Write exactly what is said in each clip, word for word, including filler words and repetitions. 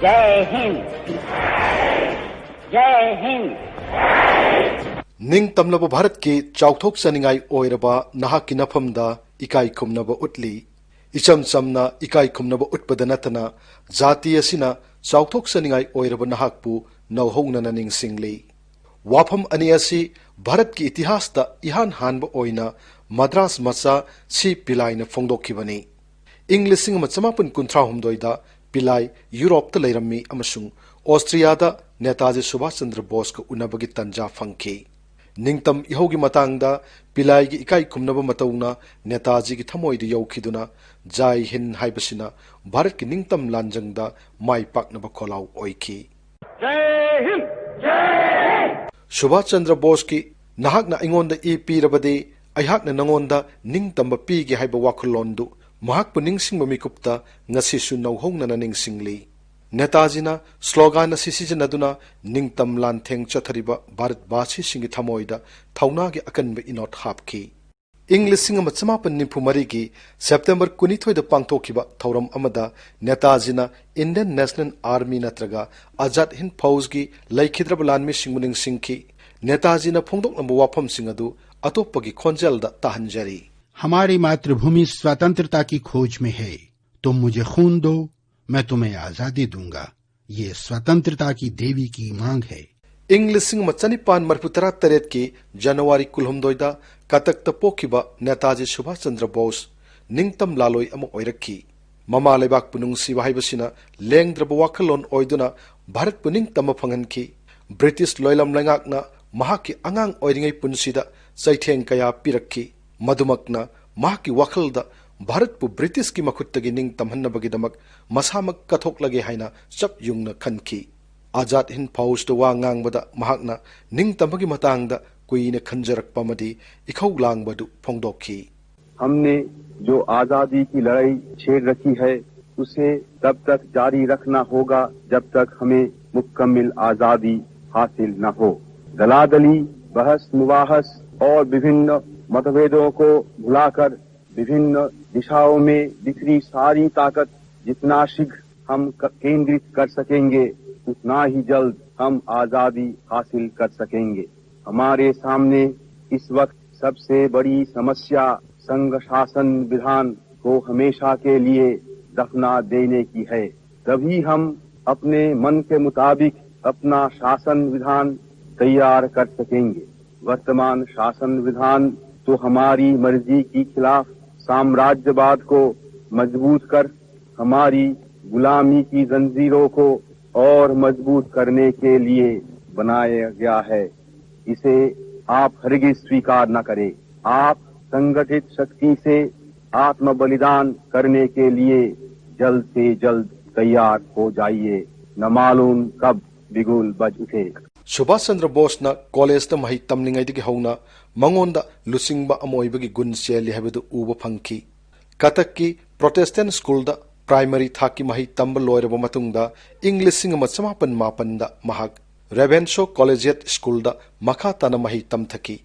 जय हिंद। जय हिंद। ꯅꯤꯡꯇꯝꯂꯕ ꯚꯥꯔꯠꯀꯤ ꯆꯥꯎꯊꯣꯛꯆꯅꯤꯡꯉꯥꯏ ꯑꯣꯏꯔꯕ ꯅꯍꯥꯛꯀꯤ ꯅꯐꯝꯗ ꯏꯀꯥꯏ ꯈꯨꯝꯅꯕ ꯎꯠꯂꯤ꯫ ꯏꯆꯝ ꯆꯝꯅ ꯏꯀꯥꯏ ꯈꯨꯝꯅꯕ ꯎꯠꯄꯗ ꯅꯠꯇꯅ, ꯖꯥꯇꯤ ꯑꯁꯤꯅ ꯆꯥꯎꯊꯣꯛꯆꯅꯤꯡꯉꯥꯏ ꯑꯣꯏꯔꯕ ꯅꯍꯥꯛꯄꯨ ꯅꯧꯍꯧꯅꯅ ꯅꯤꯡꯁꯤꯡꯂꯤ꯫ ꯋꯥꯐꯝ ꯑꯅꯤ ꯑꯁꯤ ꯚꯥꯔꯠꯀꯤ ꯏꯇꯤꯍꯥꯁꯇ ꯏꯍꯥꯟ ꯍꯥꯟꯕ ꯑꯣꯏꯅ ꯃꯗ꯭ꯔꯥꯁ ꯃꯆꯥ ꯁꯤ ꯄꯤꯂꯥꯏꯅ ꯐꯣꯡꯗꯣꯛꯈꯤꯕꯅꯤ꯫ ꯏꯪ ꯂꯤꯁꯤꯡ ꯑꯃ ꯆꯃꯥꯄꯟ ꯀꯨꯟꯊ꯭ꯔꯥ ꯍꯨꯝꯗꯣꯏꯗ ꯄꯤꯂꯥꯏ ꯌꯨꯔꯣꯞꯇ ꯂꯩꯔꯝꯃꯤ ꯑꯃꯁꯨꯡ ꯑꯣꯁꯇ꯭ꯔꯤꯌꯥꯗ ꯅꯦꯇꯥꯖꯤ ꯁꯨꯚꯥꯁ ꯆꯟꯗ꯭ꯔ ꯕꯣꯁꯀ ꯎꯅꯕꯒꯤ ꯇꯟꯖꯥ ꯐꯪꯈꯤ꯫ ꯅꯤꯡꯇꯝ ꯏꯍꯧꯒꯤ ꯃꯇꯥꯡꯗ ꯄꯤꯂꯥꯏꯒꯤ ꯏꯀꯥꯏ ꯈꯨꯝꯅꯕ ꯃꯇꯧꯅ ꯅꯦꯇꯥꯖꯤꯒꯤ ꯊꯃꯣꯏꯗ ꯌꯧꯈꯤꯗꯨꯅ, "ꯖꯥꯏ ꯍꯤꯟ" ꯍꯥꯏꯕꯁꯤꯅ ꯚꯥꯔꯠꯀꯤ ꯅꯤꯡꯇꯝ ꯂꯥꯟꯖꯪꯗ ꯃꯥꯏ ꯄꯥꯛꯅꯕ ꯈꯣꯜꯂꯥꯎ ꯑꯣꯏꯈꯤ꯫ ꯖꯥꯏ ꯍꯤꯟ! ꯖꯥꯏ ꯍꯤꯟ! ꯁꯨꯚꯥꯁ ꯆꯟꯗ꯭ꯔ ꯕꯣꯁꯀꯤ "ꯅꯍꯥꯛꯅ ꯑꯩꯉꯣꯟꯗ ꯏ ꯄꯤꯔꯕꯗꯤ, ꯑꯩꯍꯥꯛꯅ ꯅꯉꯣꯟꯗ ꯅꯤꯡꯇꯝꯕ ꯄꯤꯒꯦ" ꯍꯥꯏꯕ ꯋꯥꯈꯜꯂꯣꯟꯗꯨ ꯃꯍꯥꯛꯄꯨ ꯅꯤꯡꯁꯤꯡꯕ ꯃꯤꯀꯨꯞꯇ ꯉꯁꯤꯁꯨ ꯅꯧꯍꯧꯅꯅ ꯅꯤꯡꯁꯤꯡꯂꯤ꯫ ꯅꯦꯇꯥꯖꯤꯅ ꯁ꯭ꯂꯣꯒꯥꯟ ꯑꯁꯤ ꯁꯤꯖꯤꯟꯅꯗꯨꯅ ꯅꯤꯡꯇꯝ ꯂꯥꯟꯊꯦꯡ ꯆꯠꯊꯔꯤꯕ ꯚꯥꯔꯠꯕꯥꯁꯤꯁꯤꯡꯒꯤ ꯊꯃꯣꯏꯗ ꯊꯧꯅꯥꯒꯤ ꯑꯀꯟꯕ ꯏꯅꯣꯠ ꯍꯥꯞꯈꯤ꯫ ꯏꯪ ꯂꯤꯁꯤꯡ ꯑꯃ ꯆꯃꯥꯄꯟ ꯅꯤꯐꯨ ꯃꯔꯤꯒꯤ ꯁꯦꯞꯇꯦꯝꯕꯔ ꯀꯨꯟꯅꯤꯊꯣꯏꯗ ꯄꯥꯡꯊꯣꯛꯈꯤꯕ ꯊꯧꯔꯝ ꯑꯃꯗ ꯅꯦꯇꯥꯖꯤꯅ Indian National Army ꯅꯠꯇ꯭ꯔꯒ ꯑꯖꯥꯗ ꯍꯤꯟꯗ ꯐꯧꯖꯒꯤ ꯂꯩꯈꯤꯗ꯭ꯔꯕ ꯂꯥꯟꯃꯤꯁꯤꯡꯕꯨ ꯅꯤꯡꯁꯤꯡꯈꯤ꯫ ꯅꯦꯇꯥꯖꯤꯅ ꯐꯣꯡꯗꯣꯛꯂꯝꯕ ꯋꯥꯐꯝꯁꯤꯡ ꯑꯗꯨ ꯑꯇꯣꯞꯄꯒꯤ ꯈꯣꯟꯖꯦꯜꯗ ꯇꯥꯍꯟꯖꯔꯤ꯫ हमारी मातृभूमि स्वतंत्रता की खोज में है। तुम मुझे खून दो, मैं तुम्हें आजादी दूंगा। ये स्वतंत्रता की देवी की मांग है। ꯏꯪ ꯂꯤꯁꯤꯡ ꯑꯃ ꯆꯅꯤꯄꯥꯟ ꯃꯔꯤꯐꯨ ꯇꯔꯥ ꯇꯔꯦꯠꯀꯤ ꯖꯅꯋꯥꯔꯤ ꯀꯨꯟꯍꯨꯝꯗꯣꯏꯗ ꯀꯇꯛꯇ ꯄꯣꯛꯈꯤꯕ ꯅꯦꯇꯥꯖꯤ ꯁꯨꯚꯥꯁ ꯆꯟꯗ꯭ꯔ ꯕꯣꯁ ꯅꯤꯡꯇꯝ ꯂꯥꯂꯣꯏ ꯑꯃ ꯑꯣꯏꯔꯛꯈꯤ꯫ ꯃꯃꯥ ꯂꯩꯕꯥꯛꯄꯨ ꯅꯨꯡꯁꯤꯕ ꯍꯥꯏꯕꯁꯤꯅ ꯂꯦꯡꯗ꯭ꯔꯕ ꯋꯥꯈꯜꯂꯣꯟ ꯑꯣꯏꯗꯨꯅ ꯚꯥꯔꯠꯄꯨ ꯅꯤꯡꯇꯝꯕ ꯐꯪꯍꯟꯈꯤ꯫ ꯕ꯭ꯔꯤꯇꯤꯁ ꯂꯣꯏꯂꯝ ꯂꯩꯉꯥꯛꯅ ꯃꯍꯥꯛꯀꯤ ꯑꯉꯥꯡ ꯑꯣꯏꯔꯤꯉꯩ ꯄꯨꯟꯁꯤꯗ ꯆꯩꯊꯦꯡ ꯀꯌꯥ ꯄꯤꯔꯛꯈꯤ꯫ ꯃꯗꯨꯃꯛꯅ ꯃꯍꯥꯛꯀꯤ ꯋꯥꯈꯜꯗ ꯚꯥꯔꯠꯄꯨ ꯕ꯭ꯔꯤꯇꯤꯁꯀꯤ ꯃꯈꯨꯠꯇꯒꯤ ꯅꯤꯡꯇꯝꯍꯟꯅꯕꯒꯤꯗꯃꯛ ꯃꯁꯥꯃꯛ ꯀꯠꯊꯣꯛꯂꯒꯦ ꯍꯥꯏꯅ ꯆꯞ ꯌꯨꯡꯅ ꯈꯟꯈꯤ꯫ ꯑꯖꯥꯗ ꯍꯤꯟꯗ ꯐꯧꯖꯇ ꯋꯥ ꯉꯥꯡꯕꯗ ꯃꯍꯥꯛꯅ ꯅꯤꯡꯇꯝꯕꯒꯤ ꯃꯇꯥꯡꯗ ꯀꯨꯏꯅ ꯈꯟꯖꯔꯛꯄ ꯑꯃꯗꯤ ꯏꯈꯧ ꯂꯥꯡꯕꯗꯨ ꯐꯣꯡꯗꯣꯛꯈꯤ꯫ हमने जो आजादी की लड़ाई छेड़ रखी है, उसे तब तक जारी रखना होगा, जब तक हमें मुकम्मल आजादी हासिल न हो। दलादली, बहस मुबाहस और विभिन्न मतभेदों को भुलाकर विभिन्न दिशाओं में बिखरी सारी ताकत जितना शीघ्र हम क- केंद्रित कर सकेंगे, उतना ही जल्द हम आजादी हासिल कर सकेंगे। हमारे सामने इस वक्त सबसे बड़ी समस्या संघ शासन विधान को हमेशा के लिए दफना देने की है। तभी हम अपने मन के मुताबिक अपना शासन विधान तैयार कर सकेंगे। वर्तमान शासन विधान तो हमारी मर्जी की खिलाफ साम्राज्यवाद को मजबूत कर हमारी गुलामी की जंजीरों को और मजबूत करने के लिए बनाया गया है। इसे आप हरगिज स्वीकार न करें। आप संगठित शक्ति से आत्म बलिदान करने के लिए जल्द से जल्द तैयार हो जाइए। न मालूम कब बिगुल बज उठे। ꯁꯨꯚꯥꯁ ꯆꯟꯗ꯭ꯔ ꯕꯣꯁꯅ ꯀꯣꯂꯦꯖꯇ ꯃꯍꯩ ꯇꯝꯂꯤꯉꯩꯗꯒꯤ ꯍꯧꯅ ꯃꯉꯣꯟꯗ ꯂꯨꯆꯤꯡꯕ ꯑꯃ ꯑꯣꯏꯕꯒꯤ ꯒꯨꯟ ꯆꯦꯜꯂꯤ ꯍꯥꯏꯕꯗꯨ ꯎꯕ ꯐꯪꯈꯤ꯫ ꯀꯇꯛꯀꯤ ꯄ꯭ꯔꯣꯇꯦꯁꯇꯦꯟ ꯁ꯭ꯀꯨꯜꯗ ꯄ꯭ꯔꯥꯏꯃꯔꯤ ꯊꯥꯛꯀꯤ ꯃꯍꯩ ꯇꯝꯕ ꯂꯣꯏꯔꯕ ꯃꯇꯨꯡꯗ ꯏꯪ ꯂꯤꯁꯤꯡ ꯑꯃ ꯆꯃꯥꯄꯟ ꯃꯥꯄꯟꯗ ꯃꯍꯥꯛ ꯔꯦꯚꯦꯟꯁꯣ ꯀꯣꯂꯦꯖꯤꯌꯦꯠ ꯁ꯭ꯀꯨꯜꯗ ꯃꯈꯥ ꯇꯥꯅ ꯃꯍꯩ ꯇꯝꯊꯈꯤ꯫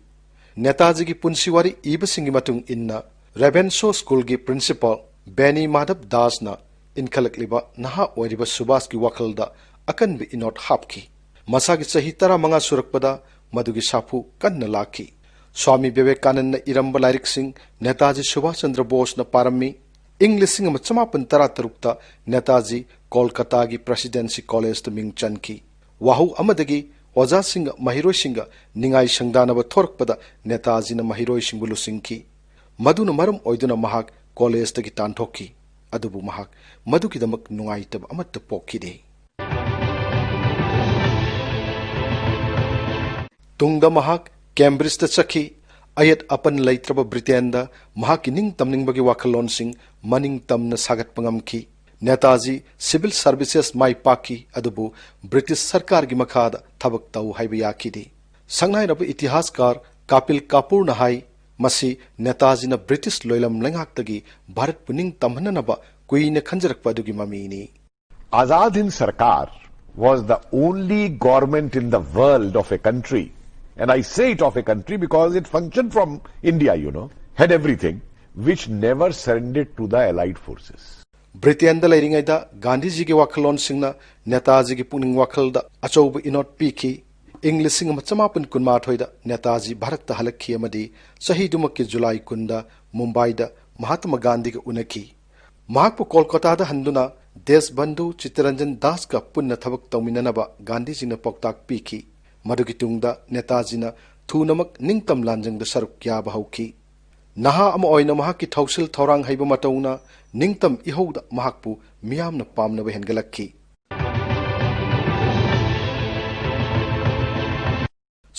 ꯅꯦꯇꯥꯖꯤꯒꯤ ꯄꯨꯟꯁꯤ ꯋꯥꯔꯤ ꯏꯕꯁꯤꯡꯒꯤ ꯃꯇꯨꯡ ꯏꯟꯅ, ꯔꯦꯚꯦꯟꯁꯣ ꯁ꯭ꯀꯨꯜꯒꯤ ꯄ꯭ꯔꯤꯟꯁꯤꯄꯥꯜ ꯕꯦꯅꯤ ꯃꯥꯙꯕ ꯗꯥꯁꯅ ꯏꯟꯈꯠꯂꯛꯂꯤꯕ ꯅꯍꯥ ꯑꯣꯏꯔꯤꯕ ꯁꯨꯚꯥꯁꯀꯤ ꯋꯥꯈꯜꯗ ꯑꯀꯟꯕ ꯏꯅꯣꯠ ꯍꯥꯞꯈꯤ꯫ ꯃꯁꯥꯒꯤ ꯆꯍꯤ ꯇꯔꯥꯃꯉꯥ ꯁꯨꯔꯛꯄꯗ ꯃꯗꯨꯒꯤ ꯁꯥꯐꯨ ꯀꯟꯅ ꯂꯥꯛꯈꯤ꯫ ꯁ꯭ꯋꯥꯃꯤ ꯕꯤꯕꯦꯀꯥꯅꯟꯗꯅ ꯏꯔꯝꯕ ꯂꯥꯏꯔꯤꯛꯁꯤꯡ ꯅꯦꯇꯥꯖꯤ ꯁꯨꯚꯥꯁ ꯆꯟꯗ꯭ꯔ ꯕꯣꯁꯅ ꯄꯥꯔꯝꯃꯤ꯫ ꯏꯪ ꯂꯤꯁꯤꯡ ꯑꯃ ꯆꯃꯥꯄꯟ ꯇꯔꯥ ꯇꯔꯨꯛꯇ ꯅꯦꯇꯥꯖꯤ ꯀꯣꯜꯀꯇꯥꯒꯤ ꯄ꯭ꯔꯦꯁꯤꯗꯦꯟꯁꯤ ꯀꯣꯂꯦꯖꯇ ꯃꯤꯡ ꯆꯟꯈꯤ꯫ ꯋꯥꯍꯧ ꯑꯃꯗꯒꯤ ꯑꯣꯖꯥꯁꯤꯡꯒ ꯃꯍꯩꯔꯣꯏꯁꯤꯡꯒ ꯅꯤꯡꯉꯥꯏ ꯁꯪꯗꯥꯅꯕ ꯊꯣꯔꯛꯄꯗ ꯅꯦꯇꯥꯖꯤꯅ ꯃꯍꯩꯔꯣꯏꯁꯤꯡꯕꯨ ꯂꯨꯆꯤꯡꯈꯤ꯫ ꯃꯗꯨꯅ ꯃꯔꯝ ꯑꯣꯏꯗꯨꯅ ꯃꯍꯥꯛ ꯀꯣꯂꯦꯖꯇꯒꯤ ꯇꯥꯟꯊꯣꯛꯈꯤ꯫ ꯑꯗꯨꯕꯨ ꯃꯍꯥꯛ ꯃꯗꯨꯒꯤꯗꯃꯛ ꯅꯨꯡꯉꯥꯏꯇꯕ ꯑꯃꯠꯇ ꯄꯣꯛꯈꯤꯗꯦ꯫ ꯇꯨꯡꯗ ꯃꯍꯥꯛ ꯀꯦꯝꯕ꯭ꯔꯤꯖꯇ ꯆꯠꯈꯤ꯫ ꯑꯌꯦꯠ ꯑꯄꯟ ꯂꯩꯇ꯭ꯔꯕ ꯕ꯭ꯔꯤꯇꯦꯟꯗ ꯃꯍꯥꯛꯀꯤ ꯅꯤꯡ ꯇꯝꯅꯤꯡꯕꯒꯤ ꯋꯥꯈꯜꯂꯣꯟꯁꯤꯡ ꯃꯅꯤꯡ ꯇꯝꯅ ꯁꯥꯒꯠꯄ ꯉꯝꯈꯤ꯫ ꯅꯦꯇꯥꯖꯤ ꯁꯤꯚꯤꯜ ꯁꯔꯚꯤꯁꯦꯁ ꯃꯥꯏ ꯄꯥꯛꯈꯤ, ꯑꯗꯨꯕꯨ ꯕ꯭ꯔꯤꯇꯤꯁ ꯁꯔꯀꯥꯔꯒꯤ ꯃꯈꯥꯗ ꯊꯕꯛ ꯇꯧ ꯍꯥꯏꯕ ꯌꯥꯈꯤꯗꯦ꯫ ꯁꯛꯅꯥꯏꯔꯕ ꯏꯇꯤꯍꯥꯁꯀꯥꯔ ꯀꯥꯄꯤꯜ ꯀꯥꯄꯨꯔꯅ ꯍꯥꯏ, ꯃꯁꯤ ꯅꯦꯇꯥꯖꯤꯅ ꯕ꯭ꯔꯤꯇꯤꯁ ꯂꯣꯏꯂꯝ ꯂꯩꯉꯥꯛꯇꯒꯤ ꯚꯥꯔꯠꯄꯨ ꯅꯤꯡ ꯇꯝꯍꯟꯅꯅꯕ ꯀꯨꯏꯅ ꯈꯟꯖꯔꯛꯄ ꯑꯗꯨꯒꯤ ꯃꯃꯤꯅꯤ꯫ Azad Hind Sarkar was the only government in the world of a country, and I say it of a country because it functioned from India, you know, had everything, which never surrendered to the Allied forces. ꯕ꯭ꯔꯤꯇꯦꯟꯗ ꯂꯩꯔꯤꯉꯩꯗ ꯒꯥꯟꯙꯤꯖꯤꯒꯤ ꯋꯥꯈꯜꯂꯣꯟꯁꯤꯡꯅ ꯅꯦꯇꯥꯖꯤꯒꯤ ꯄꯨꯛꯅꯤꯡ ꯋꯥꯈꯜꯗ ꯑꯆꯧꯕ ꯏꯅꯣꯠ ꯄꯤꯈꯤ꯫ ꯏꯪ ꯂꯤꯁꯤꯡ ꯑꯃ ꯆꯃꯥꯄꯟ ꯀꯨꯟꯃꯥꯊꯣꯏꯗ ꯅꯦꯇꯥꯖꯤ ꯚꯥꯔꯠꯇ ꯍꯜꯂꯛꯈꯤ ꯑꯃꯗꯤ ꯆꯍꯤꯗꯨꯃꯛꯀꯤ ꯖꯨꯂꯥꯏ ꯀꯨꯟꯗ ꯃꯨꯝꯕꯥꯏꯗ ꯃꯍꯥꯇꯃꯥ ꯒꯥꯟꯙꯤꯒ ꯎꯅꯈꯤ꯫ ꯃꯍꯥꯛꯄꯨ ꯀꯣꯜꯀꯇꯥꯗ ꯍꯟꯗꯨꯅ ꯗꯦꯁꯕꯟꯙꯨ ꯆꯤꯠꯇꯔꯟꯖꯟ ꯗꯥꯁꯀ ꯄꯨꯟꯅ ꯊꯕꯛ ꯇꯧꯃꯤꯟꯅꯅꯕ ꯒꯥꯟꯙꯤꯖꯤꯅ ꯄꯥꯎꯇꯥꯛ ꯄꯤꯈꯤ꯫ ꯃꯗꯨꯒꯤ ꯇꯨꯡꯗ ꯅꯦꯇꯥꯖꯤꯅ ꯊꯨꯅꯃꯛ ꯅꯤꯡꯇꯝ ꯂꯥꯟꯖꯪꯗ ꯁꯔꯨꯛ ꯌꯥꯕ ꯍꯧꯈꯤ꯫ ꯅꯍꯥ ꯑꯃ ꯑꯣꯏꯅ ꯃꯍꯥꯛꯀꯤ ꯊꯧꯁꯤꯜ ꯊꯧꯔꯥꯡ ꯍꯩꯕ ꯃꯇꯧꯅ ꯅꯤꯡꯇꯝ ꯏꯍꯧꯗ ꯃꯍꯥꯛꯄꯨ ꯃꯤꯌꯥꯝꯅ ꯄꯥꯝꯅꯕ ꯍꯦꯟꯒꯠꯂꯛꯈꯤ꯫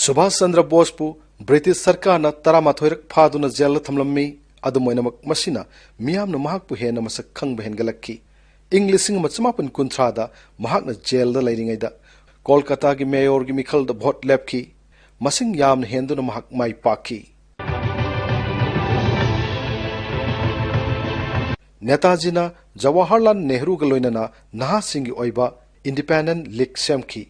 ꯁꯨꯚꯥꯁ ꯆꯟꯗ꯭ꯔ ꯕꯣꯁꯄꯨ ꯕ꯭ꯔꯤꯇꯤꯁ ꯁꯔꯀꯥꯔꯅ ꯇꯔꯥꯃꯥꯊꯣꯏꯔꯛ ꯐꯥꯗꯨꯅ ꯖꯦꯜꯗ ꯊꯝꯂꯝꯃꯤ꯫ ꯑꯗꯨꯝ ꯑꯣꯏꯅꯃꯛ, ꯃꯁꯤꯅ ꯃꯤꯌꯥꯝꯅ ꯃꯍꯥꯛꯄꯨ ꯍꯦꯟꯅ ꯃꯁꯛ ꯈꯪꯕ ꯍꯦꯟꯒꯠꯂꯛꯈꯤ꯫ ꯏꯪ ꯂꯤꯁꯤꯡ ꯑꯃ ꯆꯃꯥꯄꯟ ꯀꯨꯟꯊ꯭ꯔꯥꯗ ꯃꯍꯥꯛꯅ ꯖꯦꯜꯗ ꯂꯩꯔꯤꯉꯩꯗ ꯀꯣꯜꯀꯇꯥꯒꯤ ꯃꯦꯌꯣꯔꯒꯤ ꯃꯤꯈꯜꯗ ꯚꯣꯠ ꯂꯦꯞꯈꯤ꯫ ꯃꯁꯤꯡ ꯌꯥꯝꯅ ꯍꯦꯟꯗꯨꯅ ꯃꯍꯥꯛ ꯃꯥꯏ ꯄꯥꯛꯈꯤ꯫ ꯅꯦꯇꯥꯖꯤꯅ ꯖꯋꯥꯍꯔꯂꯥꯜ ꯅꯦꯍꯔꯨꯒ ꯂꯣꯏꯅꯅ ꯅꯍꯥꯁꯤꯡꯒꯤ ꯑꯣꯏꯕ ꯏꯟꯗꯤꯄꯦꯟꯗꯦꯟꯠ ꯂꯤꯒ ꯁꯦꯝꯈꯤ꯫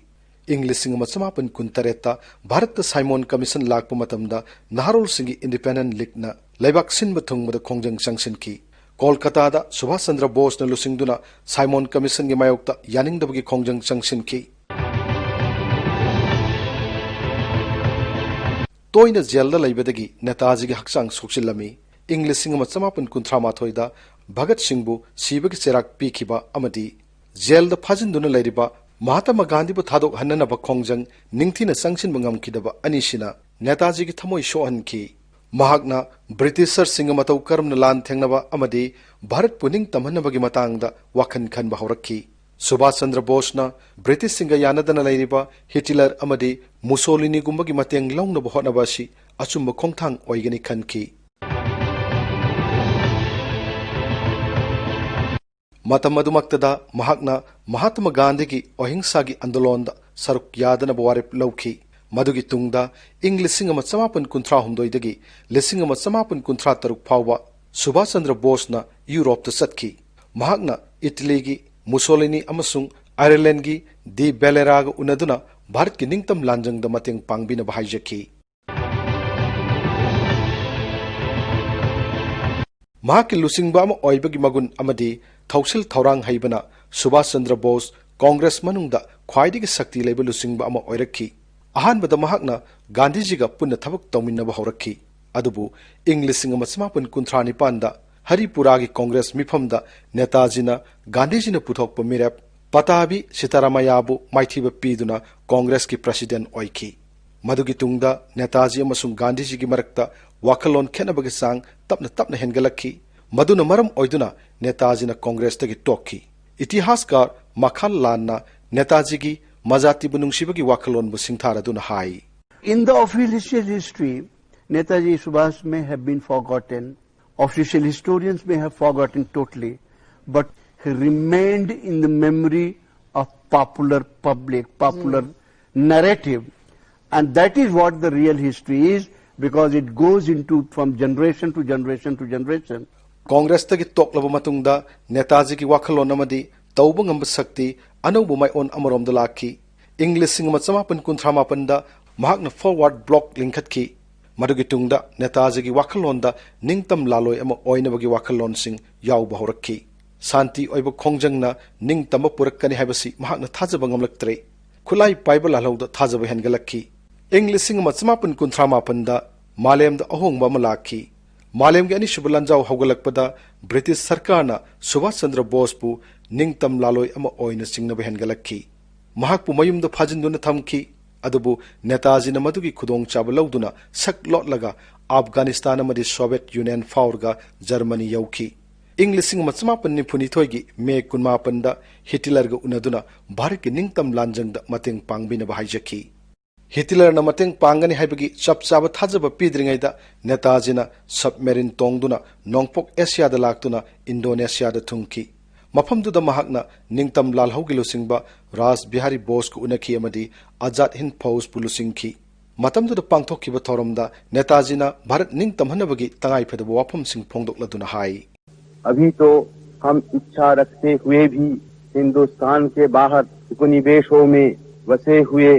ꯏꯪ ꯂꯤꯁꯤꯡ ꯑꯃ ꯆꯃꯥꯄꯟ ꯀꯨꯟꯇꯔꯦꯠꯇ ꯚꯥꯔꯠꯇ ꯁꯥꯏꯃꯣꯟ ꯀꯃꯤꯁꯟ ꯂꯥꯛꯄ ꯃꯇꯝꯗ ꯅꯍꯥꯔꯣꯜꯁꯤꯡꯒꯤ ꯏꯟꯗꯤꯄꯦꯟꯗꯦꯟꯠ ꯂꯤꯒꯅ ꯂꯩꯕꯥꯛ ꯁꯤꯟꯕ ꯊꯨꯡꯕꯗ ꯈꯣꯡꯖꯪ ꯆꯪꯁꯤꯟꯈꯤ꯫ ꯀꯣꯜꯀꯇꯥꯗ ꯁꯨꯚꯥꯁ ꯆꯟꯗ꯭ꯔ ꯕꯣꯁꯅ ꯂꯨꯆꯤꯡꯗꯨꯅ ꯁꯥꯏꯃꯣꯟ ꯀꯃꯤꯁꯟꯒꯤ ꯃꯥꯌꯣꯛꯇ ꯌꯥꯅꯤꯡꯗꯕꯒꯤ ꯈꯣꯡꯖꯪ ꯆꯪꯁꯤꯟꯈꯤ꯫ ꯇꯣꯏꯅ ꯖꯦꯜꯗ ꯂꯩꯕꯗꯒꯤ ꯅꯦꯇꯥꯖꯤꯒꯤ ꯍꯛꯆꯥꯡ ꯁꯣꯛꯆꯤꯜꯂꯝꯃꯤ꯫ ꯏꯪ ꯂꯤꯁꯤꯡ ꯑꯃ ꯆꯃꯥꯄꯟ ꯀꯨꯟꯊ꯭ꯔꯥ ꯃꯥꯊꯣꯏꯗ ꯚꯒꯠ ꯁꯤꯡꯕꯨ ꯁꯤꯕꯒꯤ ꯆꯩꯔꯥꯛ ꯄꯤꯈꯤꯕ ꯑꯃꯗꯤ ꯖꯦꯜꯗ ꯐꯥꯖꯤꯟꯗꯨꯅ ꯂꯩꯔꯤꯕ ꯃꯍꯥꯇꯃꯥ ꯒꯥꯟꯙꯤꯕꯨ ꯊꯥꯗꯣꯛꯍꯟꯅꯅꯕ ꯈꯣꯡꯖꯪ ꯅꯤꯡꯊꯤꯅ ꯆꯪꯁꯤꯟꯕ ꯉꯝꯈꯤꯗꯕ ꯑꯅꯤꯁꯤꯅ ꯅꯦꯇꯥꯖꯤꯒꯤ ꯊꯃꯣꯏ ꯁꯣꯛꯍꯟꯈꯤ꯫ ꯃꯍꯥꯛꯅ ꯕ꯭ꯔꯤꯇꯤꯁꯔꯁꯤꯡꯒ ꯃꯇꯧ ꯀꯔꯝꯅ ꯂꯥꯟ ꯊꯦꯡꯅꯕ ꯑꯃꯗꯤ ꯚꯥꯔꯠꯄꯨ ꯅꯤꯡꯇꯝꯍꯟꯅꯕꯒꯤ ꯃꯇꯥꯡꯗ ꯋꯥꯈꯜ ꯈꯟꯕ ꯍꯧꯔꯛꯈꯤ꯫ ꯁꯨꯚꯥꯁ ꯆꯟꯗ꯭ꯔ ꯕꯣꯁꯅ ꯕ꯭ꯔꯤꯇꯤꯁꯁꯤꯡꯒ ꯌꯥꯅꯗꯅ ꯂꯩꯔꯤꯕ ꯍꯤꯇꯂꯔ ꯑꯃꯗꯤ ꯃꯨꯁꯣꯂꯤꯅꯤꯒꯨꯝꯕꯒꯤ ꯃꯇꯦꯡ ꯂꯧꯅꯕ ꯍꯣꯠꯅꯕ ꯑꯁꯤ ꯑꯆꯨꯝꯕ ꯈꯣꯡꯊꯥꯡ ꯑꯣꯏꯒꯅꯤ ꯈꯟꯈꯤ꯫ ꯃꯇꯝ ꯑꯗꯨꯃꯛꯇꯗ ꯃꯍꯥꯛꯅ ꯃꯍꯥꯇꯃꯥ ꯒꯥꯟꯙꯤꯒꯤ ꯑꯍꯤꯡꯁꯥꯒꯤ ꯑꯟꯗꯣꯂꯣꯟꯗ ꯁꯔꯨꯛ ꯌꯥꯗꯅꯕ ꯋꯥꯔꯦꯞ ꯂꯧꯈꯤ꯫ ꯃꯗꯨꯒꯤ ꯇꯨꯡꯗ ꯏꯪ ꯂꯤꯁꯤꯡ ꯑꯃ ꯆꯃꯥꯄꯟ ꯀꯨꯟꯊ꯭ꯔꯥ ꯍꯨꯝꯗꯣꯏꯗꯒꯤ ꯂꯤꯁꯤꯡ ꯑꯃ ꯆꯃꯥꯄꯟ ꯀꯨꯟꯊ꯭ꯔꯥ ꯇꯔꯨꯛ ꯐꯥꯎꯕ ꯁꯨꯚꯥꯁ ꯆꯟꯗ꯭ꯔ ꯕꯣꯁꯅ ꯌꯨꯔꯣꯞꯇ ꯆꯠꯈꯤ꯫ ꯃꯍꯥꯛꯅ ꯏꯇꯂꯤꯒꯤ ꯃꯨꯁꯣꯂꯤꯅꯤ ꯑꯃꯁꯨꯡ ꯑꯥꯌꯔꯂꯦꯟꯗꯒꯤ ꯗꯤ ꯕꯦꯂꯦꯔꯥꯒ ꯎꯅꯗꯨꯅ ꯚꯥꯔꯠꯀꯤ ꯅꯤꯡꯇꯝ ꯂꯥꯟꯖꯪꯗ ꯃꯇꯦꯡ ꯄꯥꯡꯕꯤꯅꯕ ꯍꯥꯏꯖꯈꯤ꯫ ꯃꯍꯥꯛꯀꯤ ꯂꯨꯆꯤꯡꯕ ꯑꯃ ꯑꯣꯏꯕꯒꯤ ꯃꯒꯨꯟ ꯑꯃꯗꯤ ꯊꯧꯁꯤꯜ ꯊꯧꯔꯥꯡ ꯍꯩꯕꯅ ꯁꯨꯚꯥꯁ ꯆꯟꯗ꯭ꯔ ꯕꯣꯁ ꯀꯣꯡꯒ꯭ꯔꯦꯁ ꯃꯅꯨꯡꯗ ꯈ꯭ꯋꯥꯏꯗꯒꯤ ꯁꯛꯇꯤ ꯂꯩꯕ ꯂꯨꯆꯤꯡꯕ ꯑꯃ ꯑꯣꯏꯔꯛꯈꯤ꯫ ꯑꯍꯥꯟꯕꯗ ꯃꯍꯥꯛꯅ ꯒꯥꯟꯙꯤꯖꯤꯒ ꯄꯨꯟꯅ ꯊꯕꯛ ꯇꯧꯃꯤꯟꯅꯕ ꯍꯧꯔꯛꯈꯤ꯫ ꯑꯗꯨꯕꯨ ꯏꯪ ꯂꯤꯁꯤꯡ ꯑꯃ ꯆꯃꯥꯄꯟ ꯀꯨꯟꯊ꯭ꯔꯥ ꯅꯤꯄꯥꯟꯗ ꯍꯔꯤꯄꯨꯔꯥꯒꯤ ꯀꯣꯡꯒ꯭ꯔꯦꯁ ꯃꯤꯐꯝꯗ ꯅꯦꯇꯥꯖꯤꯅ ꯒꯥꯟꯙꯤꯖꯤꯅ ꯄꯨꯊꯣꯛꯄ ꯃꯤꯔꯦꯞ ꯄꯇꯥꯕꯤ ꯁꯤꯇꯥꯔꯥꯃꯌꯥꯕꯨ ꯃꯥꯏꯊꯤꯕ ꯄꯤꯗꯨꯅ ꯀꯣꯡꯒ꯭ꯔꯦꯁꯀꯤ ꯄ꯭ꯔꯁꯤꯗꯦꯟ ꯑꯣꯏꯈꯤ꯫ ꯃꯗꯨꯒꯤ ꯇꯨꯡꯗ ꯅꯦꯇꯥꯖꯤ ꯑꯃꯁꯨꯡ ꯒꯥꯟꯙꯤꯖꯤꯒꯤ ꯃꯔꯛꯇ ꯋꯥꯈꯜꯂꯣꯟ ꯈꯦꯠꯅꯕꯒꯤ ꯆꯥꯡ ꯇꯞꯅ ꯇꯞꯅ ꯍꯦꯟꯒꯠꯂꯛꯈꯤ꯫ ꯃꯗꯨꯅ ꯃꯔꯝ ꯑꯣꯏꯗꯨꯅ ꯅꯦꯇꯥꯖꯤꯅ ꯀꯣꯡꯒ꯭ꯔꯦꯁꯇꯒꯤ ꯇꯣꯛꯈꯤ꯫ ꯏꯇꯤꯍꯥꯁꯀꯥꯔ ꯃꯈꯥꯜ ꯂꯥꯟꯅ ꯅꯦꯇꯥꯖꯤꯒꯤ ꯃꯖꯥꯇꯤꯕꯨ ꯅꯨꯡꯁꯤꯕꯒꯤ ꯋꯥꯈꯜꯂꯣꯟꯕꯨ ꯁꯤꯡꯊꯥꯔꯗꯨꯅ ꯍꯥꯏ, In the official history, Netaji Subhas may have been forgotten. Official historians may have forgotten totally, but he remained in the memory of popular public, popular narrative. And that is what the real history is, because it goes into from generation to generation to generation. ꯀꯣꯡꯒ꯭ꯔꯦꯁꯇꯒꯤ ꯇꯣꯛꯂꯕ ꯃꯇꯨꯡꯗ ꯅꯦꯇꯥꯖꯤꯒꯤ ꯋꯥꯈꯜꯂꯣꯟ ꯑꯃꯗꯤ ꯇꯧꯕ ꯉꯝꯕ ꯁꯛꯇꯤ ꯑꯅꯧꯕ ꯃꯥꯏꯑꯣꯟ ꯑꯃꯔꯣꯝꯗ ꯂꯥꯛꯈꯤ꯫ ꯏꯪ ꯂꯤꯁꯤꯡ ꯑꯃ ꯆꯃꯥꯄꯟ ꯀꯨꯟꯊ꯭ꯔꯥ ꯃꯥꯄꯟꯗ ꯃꯍꯥꯛꯅ ꯐꯣꯔꯋꯥꯔꯗ ꯕ꯭ꯂꯣꯛ ꯂꯤꯡꯈꯠꯈꯤ꯫ ꯃꯗꯨꯒꯤ ꯇꯨꯡꯗ ꯅꯦꯇꯥꯖꯤꯒꯤ ꯋꯥꯈꯜꯂꯣꯟꯗ ꯅꯤꯡꯇꯝ ꯂꯥꯂꯣꯏ ꯑꯃ ꯑꯣꯏꯅꯕꯒꯤ ꯋꯥꯈꯜꯂꯣꯟꯁꯤꯡ ꯌꯥꯎꯕ ꯍꯧꯔꯛꯈꯤ꯫ ꯁꯥꯟꯇꯤ ꯑꯣꯏꯕ ꯈꯣꯡꯖꯪꯅ ꯅꯤꯡꯇꯝꯕ ꯄꯨꯔꯛꯀꯅꯤ ꯍꯥꯏꯕꯁꯤ ꯃꯍꯥꯛꯅ ꯊꯥꯖꯕ ꯉꯝꯂꯛꯇ꯭ꯔꯦ꯫ ꯈꯨꯠꯂꯥꯏ ꯄꯥꯏꯕ ꯂꯥꯜꯍꯧꯗ ꯊꯥꯖꯕ ꯍꯦꯟꯒꯠꯂꯛꯈꯤ꯫ ꯏꯪ ꯂꯤꯁꯤꯡ ꯑꯃ ꯆꯃꯥꯄꯟ ꯀꯨꯟꯊ꯭ꯔꯥ ꯃꯥꯄꯟꯗ ꯃꯥꯂꯦꯝꯗ ꯑꯍꯣꯡꯕ ꯑꯃ ꯂꯥꯛꯈꯤ꯫ ꯃꯥꯂꯦꯝꯒꯤ ꯑꯅꯤꯁꯨꯕ ꯂꯥꯟꯖꯥꯎ ꯍꯧꯒꯠꯂꯛꯄꯗ ꯕ꯭ꯔꯤꯇꯤꯁ ꯁꯔꯀꯥꯔꯅ ꯁꯨꯚꯥꯁ ꯆꯟꯗ꯭ꯔ ꯕꯣꯁꯄꯨ ꯅꯤꯡꯇꯝ ꯂꯥꯂꯣꯏ ꯑꯃ ꯑꯣꯏꯅ ꯆꯤꯡꯅꯕ ꯍꯦꯟꯒꯠꯂꯛꯈꯤ꯫ ꯃꯍꯥꯛꯄꯨ ꯃꯌꯨꯝꯗ ꯐꯥꯖꯤꯟꯗꯨꯅ ꯊꯝꯈꯤ꯫ ꯑꯗꯨꯕꯨ ꯅꯦꯇꯥꯖꯤꯅ ꯃꯗꯨꯒꯤ ꯈꯨꯗꯣꯡꯆꯥꯕ ꯂꯧꯗꯨꯅ ꯁꯛ ꯂꯣꯠꯂꯒ ꯑꯐꯒꯥꯅꯤꯁꯇꯥꯟ ꯑꯃꯗꯤ ꯁꯣꯚꯤꯌꯦꯠ ꯌꯨꯅꯤꯌꯟ ꯐꯥꯎꯔꯒ ꯖꯔꯃꯅꯤ ꯌꯧꯈꯤ꯫ ꯏꯪ ꯂꯤꯁꯤꯡ ꯑꯃ ꯆꯃꯥꯄꯟ ꯅꯤꯐꯨꯅꯤꯊꯣꯏꯒꯤ ꯃꯦ ꯀꯨꯟꯃꯥꯄꯟꯗ ꯍꯤꯇꯂꯔꯒ ꯎꯅꯗꯨꯅ ꯚꯥꯔꯠꯀꯤ ꯅꯤꯡꯇꯝ ꯂꯥꯟꯖꯪꯗ ꯃꯇꯦꯡ ꯄꯥꯡꯕꯤꯅꯕ ꯍꯥꯏꯖꯈꯤ꯫ ꯍꯤꯇꯂꯔꯅ ꯃꯇꯦꯡ ꯄꯥꯡꯒꯅꯤ ꯍꯥꯏꯕꯒꯤ ꯆꯞ ꯆꯥꯕ ꯊꯥꯖꯕ ꯄꯤꯗ꯭ꯔꯤꯉꯩꯗ ꯅꯦꯇꯥꯖꯤꯅ ꯁꯕꯃꯦꯔꯤꯟ ꯇꯣꯡꯗꯨꯅ ꯅꯣꯡꯄꯣꯛ ꯑꯦꯁꯤꯌꯥꯗ ꯂꯥꯛꯇꯨꯅ ꯏꯟꯗꯣꯅꯦꯁꯤꯌꯥꯗ ꯊꯨꯡꯈꯤ꯫ ꯃꯐꯝꯗꯨꯗ ꯃꯍꯥꯛꯅ ꯅꯤꯡꯇꯝ ꯂꯥꯜꯍꯧꯒꯤ ꯂꯨꯆꯤꯡꯕ ꯔꯥꯖ ꯕꯤꯍꯥꯔꯤ ꯕꯣꯁꯀ ꯎꯅꯈꯤ ꯑꯃꯗꯤ ꯑꯖꯥꯗ ꯍꯤꯟꯗ ꯐꯧꯖꯄꯨ ꯂꯨꯆꯤꯡꯈꯤ꯫ ꯃꯇꯝꯗꯨꯗ ꯄꯥꯡꯊꯣꯛꯈꯤꯕ ꯊꯧꯔꯝꯗ ꯅꯦꯇꯥꯖꯤꯅ ꯚꯥꯔꯠ ꯅꯤꯡꯇꯝꯍꯟꯅꯕꯒꯤ ꯇꯉꯥꯏꯐꯗꯕ ꯋꯥꯐꯝꯁꯤꯡ ꯐꯣꯡꯗꯣꯛꯂꯗꯨꯅ ꯍꯥꯏ꯫ अभी तो हम इच्छा रखते हुए भी हिंदुस्तान के बाहर उपनिवेशों में बसे हुए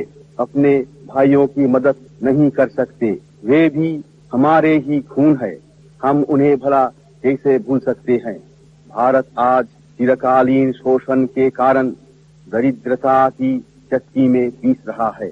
अपने भाइयों की मदद नहीं कर सकते। वे भी हमारे ही खून है। हम उन्हें भला कैसे भूल सकते हैं? भारत आज चिरकालीन शोषण के कारण दरिद्रता की चक्की में पीस रहा है।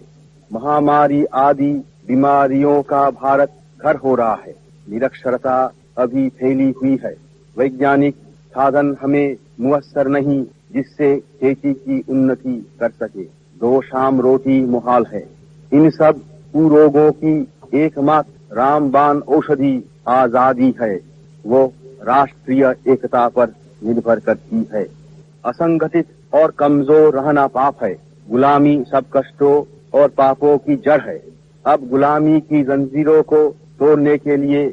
महामारी आदि बीमारियों का भारत घर हो रहा है। निरक्षरता अभी फैली हुई है। वैज्ञानिक साधन हमें मुयस्सर नहीं, जिससे खेती की उन्नति कर सके। दो शाम रोटी मुहाल है। इन सब कुरोगों की एकमात्र रामबाण औषधि आजादी है। वो राष्ट्रीय एकता पर निर्भर करती है। असंगठित और कमजोर रहना पाप है। गुलामी सब कष्टों और पापों की जड़ है। अब गुलामी की जंजीरों को तोड़ने के लिए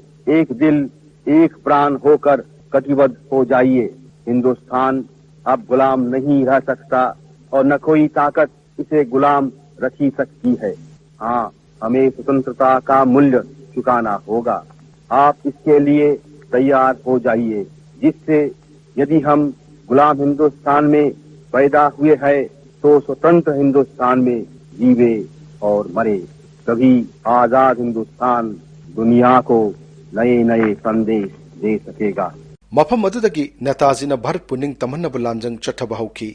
एक दिल, एक प्राण होकर कटिबद्ध हो जाइए। हिंदुस्तान अब गुलाम नहीं रह सकता और न कोई ताकत इसे गुलाम रखी सकती है। हाँ, हमें स्वतंत्रता का मूल्य चुकाना होगा। आप इसके लिए तैयार हो जाइए, जिससे यदि हम गुलाम हिंदुस्तान में पैदा हुए हैं तो स्वतंत्र हिंदुस्तान में जीवे और मरे, तभी आजाद हिंदुस्तान दुनिया को नए नए संदेश दे सकेगा। ꯃꯐꯝ ꯑꯗꯨꯗꯒꯤ ꯅꯦꯇꯥꯖꯤꯅ ꯚꯥꯔꯠꯄꯨ ꯅꯤꯡꯇꯝꯍꯟꯅꯕ ꯂꯥꯟꯖꯪ ꯆꯠꯊꯕ ꯍꯧꯈꯤ꯫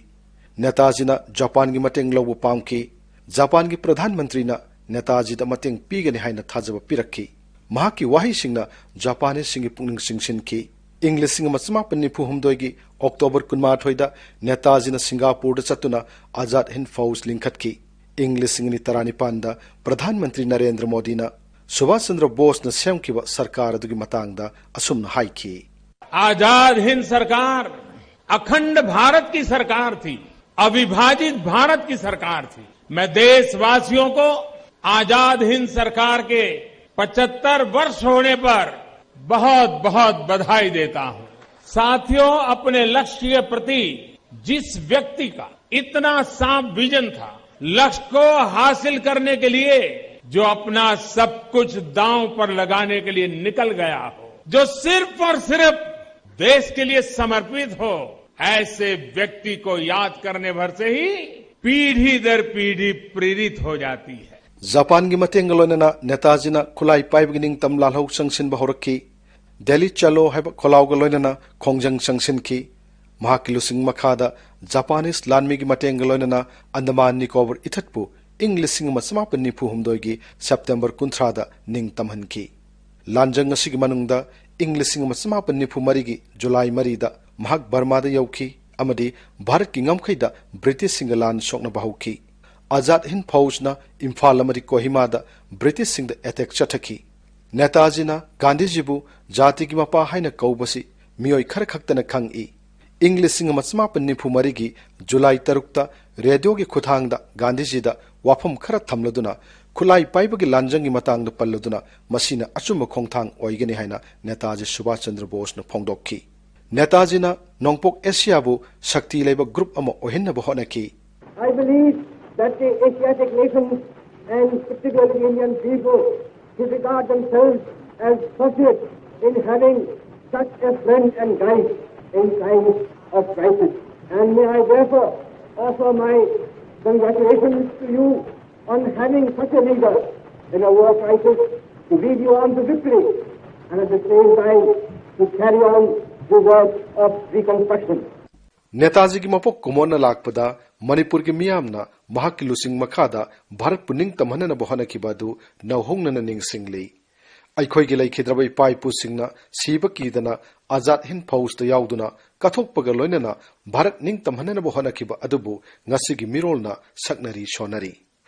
ꯅꯦꯇꯥꯖꯤꯅ ꯖꯄꯥꯟꯒꯤ ꯃꯇꯦꯡ ꯂꯧꯕ ꯄꯥꯝꯈꯤ꯫ ꯖꯄꯥꯟꯒꯤ ꯄ꯭ꯔꯙꯥꯟ ꯃꯟꯇ꯭ꯔꯤꯅ ꯅꯦꯇꯥꯖꯤꯗ ꯃꯇꯦꯡ ꯄꯤꯒꯅꯤ ꯍꯥꯏꯅ ꯊꯥꯖꯕ ꯄꯤꯔꯛꯈꯤ꯫ ꯃꯍꯥꯛꯀꯤ ꯋꯥꯍꯩꯁꯤꯡꯅ ꯖꯄꯥꯅꯤꯁꯁꯤꯡꯒꯤ ꯄꯨꯛꯅꯤꯡ ꯆꯤꯡꯁꯤꯟꯈꯤ꯫ ꯏꯪ ꯂꯤꯁꯤꯡ ꯑꯃ ꯆꯃꯥꯄꯟ ꯅꯤꯐꯨ ꯍꯨꯝꯗꯣꯏꯒꯤ ꯑꯣꯛꯇꯣꯕꯔ ꯀꯨꯟꯃꯥꯊꯣꯏꯗ ꯅꯦꯇꯥꯖꯤꯅ ꯁꯤꯡꯒꯥꯄꯨꯔꯗ ꯆꯠꯇꯨꯅ ꯑꯥꯖꯥꯗ ꯍꯤꯟꯗ ꯐꯧꯖ ꯂꯤꯡꯈꯠꯈꯤ꯫ ꯏꯪ ꯂꯤꯁꯤꯡ ꯑꯅꯤ ꯇꯔꯥꯅꯤꯄꯥꯟꯗ ꯄ꯭ꯔꯙꯥꯟ ꯃꯟꯇ꯭ꯔꯤ ꯅꯔꯦꯟꯗ꯭ꯔ ꯃꯣꯗꯤꯅ ꯁꯨꯚꯥꯁ ꯆꯟꯗ꯭ꯔ ꯕꯣꯁꯅ ꯁꯦꯝꯈꯤꯕ ꯁꯔꯀꯥꯔ ꯑꯗꯨꯒꯤ ꯃꯇꯥꯡꯗ ꯑꯁꯨꯝꯅ ꯍꯥꯏꯈꯤ꯫ आजाद हिंद सरकार अखंड भारत की सरकार थी। अविभाजित भारत की सरकार थी। मैं देशवासियों को आजाद हिंद सरकार के पचहत्तर वर्ष होने पर बहुत बहुत बधाई देता हूं। साथियों, अपने लक्ष्य के प्रति जिस व्यक्ति का इतना साफ विजन था, लक्ष्य को हासिल करने के लिए जो अपना सब कुछ दांव पर लगाने के लिए निकल गया हो, जो सिर्फ और सिर्फ देश के लिए समर्पित हो, ऐसे व्यक्ति को याद करने भर से ही पीढ़ी दर पीढ़ी प्रेरित हो जाती है। ꯖꯄꯥꯟꯒꯤ ꯃꯇꯦꯡꯒ ꯂꯣꯏꯅꯅ ꯅꯦꯇꯥꯖꯤꯅ ꯈꯨꯠꯂꯥꯏ ꯄꯥꯏꯕꯒꯤ ꯅꯤꯡꯇꯝ ꯂꯥꯜꯍꯧ ꯆꯪꯁꯤꯟꯕ ꯍꯧꯔꯛꯈꯤ꯫ ꯗꯦꯜꯂꯤ ꯆꯂꯣ ꯍꯥꯏꯕ ꯈꯣꯜꯂꯥꯎꯒ ꯂꯣꯏꯅꯅ ꯈꯣꯡꯖꯪ ꯆꯪꯁꯤꯟꯈꯤ꯫ ꯃꯍꯥꯛꯀꯤ ꯂꯨꯆꯤꯡ ꯃꯈꯥꯗ ꯖꯄꯥꯅꯤꯁ ꯂꯥꯟꯃꯤꯒꯤ ꯃꯇꯦꯡꯒ ꯂꯣꯏꯅꯅ ꯑꯟꯗꯃꯥꯟ ꯅꯤꯀꯣꯕꯔ ꯏꯊꯠꯄꯨ ꯏꯪ ꯂꯤꯁꯤꯡ ꯑꯃ ꯆꯃꯥꯄꯟ ꯅꯤꯐꯨ ꯍꯨꯝꯗꯣꯏꯒꯤ ꯁꯦꯞꯇꯦꯝꯕꯔ ꯀꯨꯟꯊ꯭ꯔꯥꯗ ꯅꯤꯡꯇꯝꯍꯟꯈꯤ꯫ ꯂꯥꯟꯖꯪ ꯑꯁꯤꯒꯤ ꯃꯅꯨꯡꯗ ꯏꯪ ꯂꯤꯁꯤꯡ ꯑꯃ ꯆꯃꯥꯄꯟ ꯅꯤꯐꯨ ꯃꯔꯤꯒꯤ ꯖꯨꯂꯥꯏ ꯃꯔꯤꯗ ꯃꯍꯥꯛ ꯕꯔꯃꯥꯗ ꯌꯧꯈꯤ ꯑꯃꯗꯤ ꯚꯥꯔꯠꯀꯤ ꯉꯝꯈꯩꯗ ꯕ꯭ꯔꯤꯇꯤꯁꯁꯤꯡꯒ ꯂꯥꯟ ꯁꯣꯛꯅꯕ ꯍꯧꯈꯤ꯫ ꯑꯖꯥꯗ ꯍꯤꯟꯗ ꯐꯧꯖꯅ ꯏꯝꯐꯥꯜ ꯑꯃꯗꯤ ꯀꯣꯍꯤꯃꯥꯗ ꯕ꯭ꯔꯤꯇꯤꯁꯁꯤꯡꯗ ꯑꯦꯇꯦꯛ ꯆꯠꯊꯈꯤ꯫ ꯅꯦꯇꯥꯖꯤꯅ ꯒꯥꯟꯙꯤꯖꯤꯕꯨ ꯖꯥꯇꯤꯒꯤ ꯃꯄꯥ ꯍꯥꯏꯅ ꯀꯧꯕꯁꯤ ꯃꯤꯑꯣꯏ ꯈꯔ ꯈꯛꯇꯅ ꯈꯪꯏ꯫ ꯏꯪ ꯂꯤꯁꯤꯡ ꯑꯃ ꯆꯃꯥꯄꯟ ꯅꯤꯐꯨ ꯃꯔꯤꯒꯤ ꯖꯨꯂꯥꯏ ꯇꯔꯨꯛꯇ ꯔꯦꯗꯤꯑꯣꯒꯤ ꯈꯨꯠꯊꯥꯡꯗ ꯒꯥꯟꯙꯤꯖꯤꯗ ꯋꯥꯐꯝ ꯈꯔ ꯊꯝꯂꯗꯨꯅ ꯈꯨꯠꯂꯥꯏ ꯄꯥꯏꯕꯒꯤ ꯂꯥꯟꯖꯪꯒꯤ ꯃꯇꯥꯡꯗ ꯄꯜꯂꯗꯨꯅ ꯃꯁꯤꯅ ꯑꯆꯨꯝꯕ ꯈꯣꯡꯊꯥꯡ ꯑꯣꯏꯒꯅꯤ ꯍꯥꯏꯅ ꯅꯦꯇꯥꯖꯤ ꯁꯨꯚꯥꯁ ꯆꯟꯗ꯭ꯔ ꯕꯣꯁꯅ ꯐꯣꯡꯗꯣꯛꯈꯤ꯫ ꯅꯦꯇꯥꯖꯤꯅ ꯅꯣꯡꯄꯣꯛ ꯑꯦꯁꯤꯌꯥꯕꯨ ꯁꯛꯇꯤ ꯂꯩꯕ ꯒ꯭ꯔꯨꯞ ꯑꯃ ꯑꯣꯏꯍꯟꯅꯕ ꯍꯣꯠꯅꯈꯤ꯫ I believe that the Asiatic nations and particularly the Indian people should regard themselves as fortunate in having such a friend and guide in times of crisis. And may I therefore offer my congratulations to you on having such a leader in a war crisis to lead you on to victory and at the same time to carry on the work of reconstruction. ꯅꯦꯇꯥꯖꯤꯒꯤ ꯃꯄꯣꯛ ꯀꯨꯝꯑꯣꯟꯅ ꯂꯥꯛꯄꯗ ꯃꯅꯤꯄꯨꯔꯒꯤ ꯃꯤꯌꯥꯝꯅ ꯃꯍꯥꯛꯀꯤ ꯂꯨꯆꯤꯡ ꯃꯈꯥꯗ ꯚꯥꯔꯠꯄꯨ ꯅꯤꯡꯇꯝꯍꯟꯅꯅꯕ ꯍꯣꯠꯅꯈꯤꯕ ꯑꯗꯨ ꯅꯧꯍꯧꯅꯅ ꯅꯤꯡꯁꯤꯡꯂꯤ꯫ ꯑꯩꯈꯣꯏꯒꯤ ꯂꯩꯈꯤꯗ꯭ꯔꯕ ꯏꯄꯥ ꯏꯄꯨꯁꯤꯡꯅ ꯁꯤꯕ ꯀꯤꯗꯅ ꯑꯖꯥꯗ ꯍꯤꯟꯗ ꯐꯧꯖꯇ ꯌꯥꯎꯗꯨꯅ ꯀꯠꯊꯣꯛꯄꯒ ꯂꯣꯏꯅꯅ ꯚꯥꯔꯠ ꯅꯤꯡꯇꯝꯍꯟꯅꯅꯕ ꯍꯣꯠꯅꯈꯤꯕ ꯑꯗꯨꯕꯨ ꯉꯁꯤꯒꯤ ꯃꯤꯔꯣꯜꯅ ꯁꯛꯅꯔꯤ ꯁꯣꯟꯅꯔꯤ꯫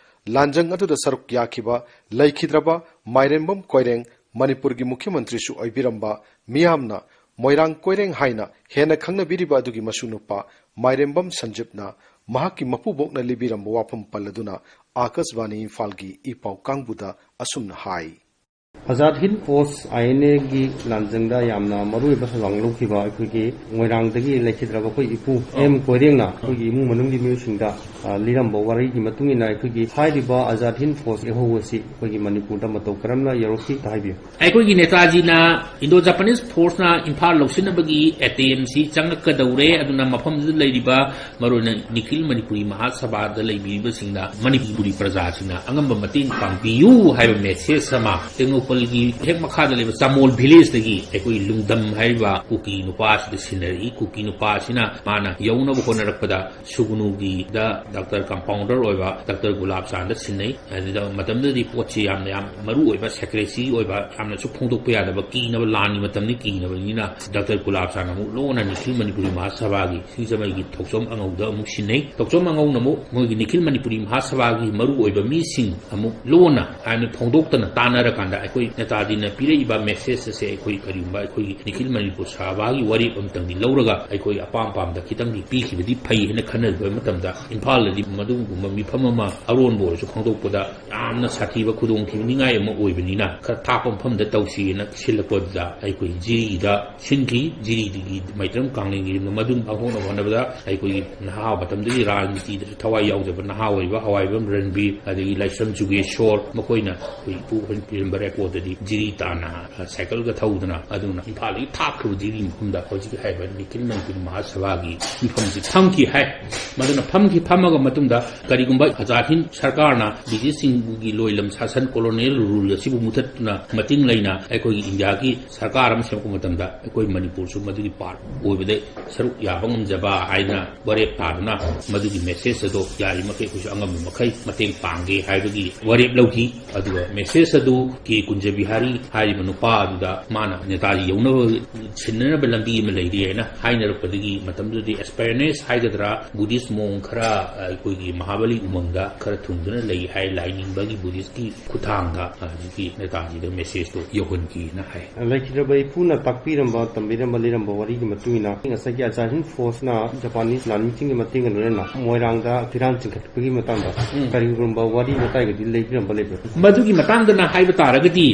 ꯂꯥꯟꯖꯪ ꯑꯗꯨꯗ ꯁꯔꯨꯛ ꯌꯥꯈꯤꯕ ꯂꯩꯈꯤꯗ꯭ꯔꯕ ꯃꯥꯏꯔꯦꯝꯕꯝ ꯀꯣꯏꯔꯦꯡ, ꯃꯅꯤꯄꯨꯔꯒꯤ ꯃꯨꯈ꯭ꯌ ꯃꯟꯇ꯭ꯔꯤꯁꯨ ꯑꯣꯏꯕꯤꯔꯝꯕ, ꯃꯤꯌꯥꯝꯅ ꯃꯣꯏꯔꯥꯡ ꯀꯣꯏꯔꯦꯡ ꯍꯥꯏꯅ ꯍꯦꯟꯅ ꯈꯪꯅꯕꯤꯔꯤꯕ ꯑꯗꯨꯒꯤ ꯃꯁꯨ ꯅꯨꯄꯥ ꯃꯥꯏꯔꯦꯝꯕꯝ ꯁꯟꯖꯤꯞꯅ ꯃꯍꯥꯛꯀꯤ ꯃꯄꯨꯕꯣꯛꯅ ꯂꯤꯕꯤꯔꯝꯕ ꯋꯥꯐꯝ ꯄꯜꯂꯗꯨꯅ ꯑꯥꯀꯥꯁꯕꯥꯅꯤ ꯏꯝꯐꯥꯜꯒꯤ ꯏ ꯄꯥꯎ ꯀꯥꯡꯕꯨꯗ ꯑꯁꯨꯝꯅ ꯍꯥꯏ꯫ ꯑꯖꯥꯗ ꯍꯤꯟꯗ ꯐꯣꯔꯁ, ꯑꯥꯏ ꯑꯦꯟ ꯑꯦꯒꯤ ꯂꯥꯟꯖꯪꯗ ꯌꯥꯝꯅ ꯃꯔꯨꯑꯣꯏꯕ ꯊꯧꯗꯥꯡ ꯂꯧꯈꯤꯕ ꯑꯩꯈꯣꯏꯒꯤ ꯃꯣꯏꯔꯥꯡꯗꯒꯤ ꯂꯩꯈꯤꯗ꯭ꯔꯕ ꯑꯩꯈꯣꯏ ꯏꯄꯨ ꯑꯦꯝ ꯀꯣꯏꯔꯦꯡꯅ ꯑꯩꯈꯣꯏꯒꯤ ꯏꯃꯨꯡ ꯃꯅꯨꯡꯒꯤ ꯃꯤꯑꯣꯏꯁꯤꯡꯗ ꯑ, ꯂꯤꯔꯝꯕ ꯋꯥꯔꯤꯒꯤ ꯃꯇꯨꯡ ꯏꯟꯅ ꯑꯩꯈꯣꯏꯒꯤ ꯍꯥꯏꯔꯤꯕ ꯑꯖꯥꯗ ꯍꯤꯟꯗ ꯐꯣꯔꯁ ꯌꯧꯍꯧꯕ ꯑꯁꯤ ꯑꯩꯈꯣꯏꯒꯤ ꯃꯅꯤꯄꯨꯔꯗ ꯃꯇꯧ ꯀꯔꯝꯅ ꯌꯧꯔꯛꯈꯤ ꯑꯝꯇ ꯍꯥꯏꯕꯤꯌꯨ꯫ ꯑꯩꯈꯣꯏꯒꯤ ꯅꯦꯇꯥꯖꯤꯅ ꯏꯟꯗꯣ ꯖꯄꯥꯅꯤꯁ ꯐꯣꯔꯁꯅ ꯏꯝꯐꯥꯜ ꯂꯧꯁꯤꯟꯅꯕꯒꯤ ꯑꯦꯇꯦꯝꯁꯤ ꯆꯪꯉꯛꯀꯗꯧꯔꯦ, ꯑꯗꯨꯅ ꯃꯐꯝꯗꯨꯗ ꯂꯩꯔꯤꯕ ꯃꯔꯨꯑꯣꯏꯅ ꯅꯤꯈꯤꯜ ꯃꯅꯤꯄꯨꯔꯤ ꯃꯍꯥꯁꯚꯥꯗ ꯂꯩꯕꯤꯔꯤꯕꯁꯤꯡꯅ ꯃꯅꯤꯄꯨꯔꯤ ꯄ꯭ꯔꯖꯥꯁꯤꯡꯅ ꯑꯉꯝꯕ ꯃꯇꯦꯡ ꯄꯥꯡꯕꯤꯌꯨ ꯍꯥꯏꯕ ꯃꯦꯁꯦꯖ ꯑꯃ ꯇꯦꯡꯅꯧꯄꯜꯒꯤ ꯍꯦꯛ ꯃꯈꯥꯗ ꯂꯩꯕ ꯆꯥꯃꯣꯜ ꯚꯤꯂꯦꯖꯇꯒꯤ ꯑꯩꯈꯣꯏ ꯂꯨꯡꯗꯝ ꯍꯥꯏꯔꯤꯕ ꯀꯨꯀꯤ ꯅꯨꯄꯥꯁꯤꯗ ꯁꯤꯟꯅꯔꯛꯏ꯫ ꯀꯨꯀꯤ ꯅꯨꯄꯥꯁꯤꯅ ꯃꯥꯅ ꯌꯧꯅꯕ ꯍꯣꯠꯅꯔꯛꯄꯗ ꯁꯨꯒꯅꯨꯒꯤꯗ ꯗꯥꯛꯇꯔ ꯀꯝꯄꯥꯎꯟꯗꯔ ꯑꯣꯏꯕ ꯗꯥꯛꯇꯔ ꯒꯨꯂꯥꯞ ꯆꯥꯟꯗ ꯁꯤꯟꯅꯩ꯫ ꯑꯗꯨꯗ ꯃꯇꯝꯗꯨꯗꯗꯤ ꯄꯣꯠꯁꯤ ꯌꯥꯝꯅ, ꯌꯥꯝ ꯃꯔꯨ ꯑꯣꯏꯕ, ꯁꯦꯀ꯭ꯔꯦꯁꯤ ꯑꯣꯏꯕ, ꯌꯥꯝꯅꯁꯨ ꯐꯣꯡꯗꯣꯛꯄ ꯌꯥꯗꯕ, ꯀꯤꯅꯕ, ꯂꯥꯟꯒꯤ ꯃꯇꯝꯅꯤ, ꯀꯤꯅꯕꯅꯤꯅ ꯗꯥꯛꯇꯔ ꯒꯨꯂꯥꯞ ꯆꯥꯟꯗ ꯑꯃꯨꯛ ꯂꯣꯟꯅ ꯅꯤꯈꯤꯜ ꯃꯅꯤꯄꯨꯔꯤ ꯃꯍꯥꯁꯚꯥꯒꯤ ꯁꯤꯡꯖꯃꯩꯒꯤ ꯊꯧꯆꯣꯝ ꯑꯉꯧꯗ ꯑꯃꯨꯛ ꯁꯤꯟꯅꯩ꯫ ꯊꯧꯆꯣꯝ ꯑꯉꯧꯅ ꯑꯃꯨꯛ ꯃꯣꯏꯒꯤ ꯅꯤꯈꯤꯜ ꯃꯅꯤꯄꯨꯔꯤ ꯃꯍꯥꯁꯚꯥꯒꯤ ꯃꯔꯨ ꯑꯣꯏꯕ ꯃꯤꯁꯤꯡ ꯑꯃꯨꯛ ꯂꯣꯟꯅ ꯍꯥꯏꯅ ꯐꯣꯡꯗꯣꯛꯇꯅ ꯇꯥꯟꯅꯔꯀꯥꯟꯗ ꯑꯩꯈꯣꯏ ꯅꯦꯇꯥꯖꯤꯅ ꯄꯤꯔꯛꯏꯕ ꯃꯦꯁꯦꯖ ꯑꯁꯦ ꯑꯩꯈꯣꯏ ꯀꯔꯤꯒꯨꯝꯕ ꯑꯩꯈꯣꯏꯒꯤ ꯅꯤꯈꯤꯜ ꯃꯅꯤꯄꯨꯔ ꯁꯚꯥꯒꯤ ꯋꯥꯔꯦꯞ ꯑꯃꯇꯪꯗꯤ ꯂꯧꯔꯒ ꯑꯩꯈꯣꯏ ꯑꯄꯥꯝ ꯑꯄꯥꯝꯕꯗ ꯈꯤꯇꯪꯗꯤ ꯄꯤꯈꯤꯕꯗꯤ ꯐꯩ ꯍꯥꯏꯅ ꯈꯟꯅꯕ ꯃꯇꯝꯗ ꯏꯝꯐꯥꯜꯗꯗꯤ ꯃꯗꯨꯒꯨꯝꯕ ꯃꯤꯐꯝ ꯑꯃ ꯑꯔꯣꯟꯕ ꯑꯣꯏꯔꯁꯨ ꯈꯪꯗꯣꯛꯄꯗ ꯌꯥꯝꯅ ꯁꯥꯊꯤꯕ ꯈꯨꯗꯣꯡꯊꯤꯅꯤꯡꯉꯥꯏ ꯑꯃ ꯑꯣꯏꯕꯅꯤꯅ ꯈꯔ ꯊꯥꯞꯄ ꯃꯐꯝꯗ ꯇꯧꯁꯤꯅ ꯁꯤꯜꯂꯛꯄꯗꯨꯗ ꯑꯩꯈꯣꯏ ꯖꯤꯔꯤꯗ ꯁꯤꯟꯈꯤ꯫ ꯖꯤꯔꯤꯒꯤ ꯃꯩꯇ꯭ꯔꯝ ꯀꯥꯡꯂꯦꯟꯒꯤ ꯃꯗꯨ ꯄꯥꯡꯊꯣꯛꯅꯕ ꯍꯣꯠꯅꯕꯗ ꯑꯩꯈꯣꯏꯒꯤ ꯅꯍꯥ ꯃꯇꯝꯗꯒꯤ ꯔꯥꯖꯅꯤꯇꯤꯗꯁꯨ ꯊꯋꯥꯏ ꯌꯥꯎꯖꯕ ꯅꯍꯥ ꯑꯣꯏꯕ ꯍꯋꯥꯏꯕꯝ ꯔꯟꯕꯤꯔ, ꯑꯗꯒꯤ ꯂꯥꯏꯁ꯭ꯔꯝ ꯖꯨꯒꯦꯁꯣꯔ, ꯃꯈꯣꯏꯅ ꯑꯩꯈꯣꯏ ꯏꯄꯨ ꯑꯍꯟ ꯄꯤꯔꯝꯕ ꯔꯦꯀꯣꯔꯗꯗꯤ ꯖꯤꯔꯤ ꯇꯥꯟꯅ, ꯑ, ꯁꯥꯏꯀꯜꯒ ꯊꯧꯗꯅ ꯑꯗꯨꯅ ꯏꯝꯐꯥꯜꯗꯒꯤ ꯊꯥꯞꯈ꯭ꯔꯕ ꯖꯤꯔꯤ ꯃꯐꯝꯗ ꯍꯧꯖꯤꯛ ꯍꯥꯏꯔꯤꯕ ꯅꯤꯈꯤꯜ ꯃꯅꯤꯄꯨꯔꯤ ꯃꯍꯥꯁꯚꯥꯒꯤ ꯃꯤꯐꯝꯁꯤ ꯐꯝꯈꯤ ꯍꯥꯏ꯫ ꯃꯗꯨꯅ ꯐꯝꯈꯤ, ꯐꯝꯃꯒ ꯃꯇꯨꯡꯗ ꯀꯔꯤꯒꯨꯝꯕ ꯑꯖꯥꯗ ꯍꯤꯟ ꯁꯔꯀꯥꯔꯅ ꯕ꯭ꯔꯤꯇꯤꯁꯁꯤꯡꯒꯤ ꯂꯣꯏꯂꯝ ꯁꯥꯁꯟ, ꯀꯣꯂꯣꯅꯤꯌꯦꯜ ꯔꯨꯜ ꯑꯁꯤꯕꯨ ꯃꯨꯊꯠꯇꯨꯅ ꯃꯇꯤꯡ ꯂꯩꯅ ꯑꯩꯈꯣꯏꯒꯤ ꯏꯟꯗꯤꯌꯥꯒꯤ ꯁꯔꯀꯥꯔ ꯑꯃ ꯁꯦꯝꯂꯛꯄ ꯃꯇꯝꯗ ꯑꯩꯈꯣꯏ ꯃꯅꯤꯄꯨꯔꯁꯨ ꯃꯗꯨꯒꯤ ꯄꯥꯔꯠ ꯑꯣꯏꯕꯗ ꯁꯔꯨꯛ ꯌꯥꯕ ꯉꯝꯖꯕ ꯍꯥꯏꯅ ꯋꯥꯔꯦꯞ ꯇꯥꯗꯨꯅ ꯃꯗꯨꯒꯤ ꯃꯦꯁꯦꯖ ꯑꯗꯣ ꯌꯥꯔꯤꯃꯈꯩ ꯑꯩꯈꯣꯏꯁꯨ ꯑꯉꯝꯕ ꯃꯈꯩ ꯃꯇꯦꯡ ꯄꯥꯡꯒꯦ ꯍꯥꯏꯕꯒꯤ ꯋꯥꯔꯦꯞ ꯂꯧꯈꯤ꯫ ꯑꯗꯨꯒ ꯃꯦꯁꯦꯖ ꯑꯗꯨ ꯀꯦ ꯀꯨꯟꯖ ꯕꯤꯍꯥꯔꯤ ꯍꯥꯏꯔꯤꯕ ꯅꯨꯄꯥ ꯑꯗꯨꯗ ꯃꯥꯅ ꯅꯦꯇꯥꯖꯤ ꯌꯧꯅꯕ ꯁꯤꯟꯅꯅꯕ ꯂꯝꯕꯤ ꯑꯃ ꯂꯩꯔꯤ ꯍꯥꯏꯅ ꯍꯥꯏꯅꯔꯛꯄꯗꯒꯤ ꯃꯇꯝꯗꯨꯗꯗꯤ ꯑꯦꯁꯄꯥꯏꯔꯅꯦꯁ ꯍꯥꯏꯒꯗ꯭ꯔꯥ, ꯕꯨꯙꯤꯁ ꯃꯣꯡ ꯈꯔ ꯑꯩꯈꯣꯏꯒꯤ ꯃꯍꯥꯕꯂꯤ ꯎꯃꯪꯗ ꯈꯔ ꯊꯨꯡꯗꯨꯅ ꯂꯩ ꯍꯥꯏ, ꯂꯥꯏꯅꯤꯡꯕꯒꯤ ꯕꯨꯙꯤꯁꯀꯤ ꯈꯨꯠꯊꯥꯡꯗ ꯍꯧꯖꯤꯛꯀꯤ ꯅꯦꯇꯥꯖꯤꯗ ꯃꯦꯁꯦꯖꯇꯨ ꯌꯧꯍꯟꯈꯤꯅ ꯍꯥꯏ꯫ ꯂꯩꯈꯤꯗ꯭ꯔꯕ ꯏꯄꯨꯅ ꯇꯥꯛꯄꯤꯔꯝꯕ, ꯇꯝꯕꯤꯔꯝꯕ, ꯂꯤꯔꯝꯕ ꯋꯥꯔꯤꯒꯤ ꯃꯇꯨꯡ ꯏꯟꯅ ꯉꯁꯥꯏꯒꯤ ꯑꯖꯥꯗ ꯍꯤꯟ ꯐꯣꯔꯁꯅ ꯖꯄꯥꯅꯤꯁ ꯂꯥꯟꯃꯤꯁꯤꯡꯒꯤ ꯃꯇꯦꯡꯒ ꯂꯣꯏꯅꯅ ꯃꯣꯏꯔꯥꯡꯗ ꯐꯤꯔꯥꯟ ꯆꯤꯡꯈꯠꯄꯒꯤ ꯃꯇꯥꯡꯗ ꯎꯝ꯫ ꯀꯔꯤꯒꯨꯝꯕ ꯋꯥꯔꯤ ꯋꯥꯇꯥꯏꯒꯗꯤ ꯂꯩꯕꯤꯔꯝꯕ ꯂꯩꯕ꯭ꯔꯥ? ꯃꯗꯨꯒꯤ ꯃꯇꯥꯡꯗꯅ ꯍꯥꯏꯕ ꯇꯥꯔꯒꯗꯤ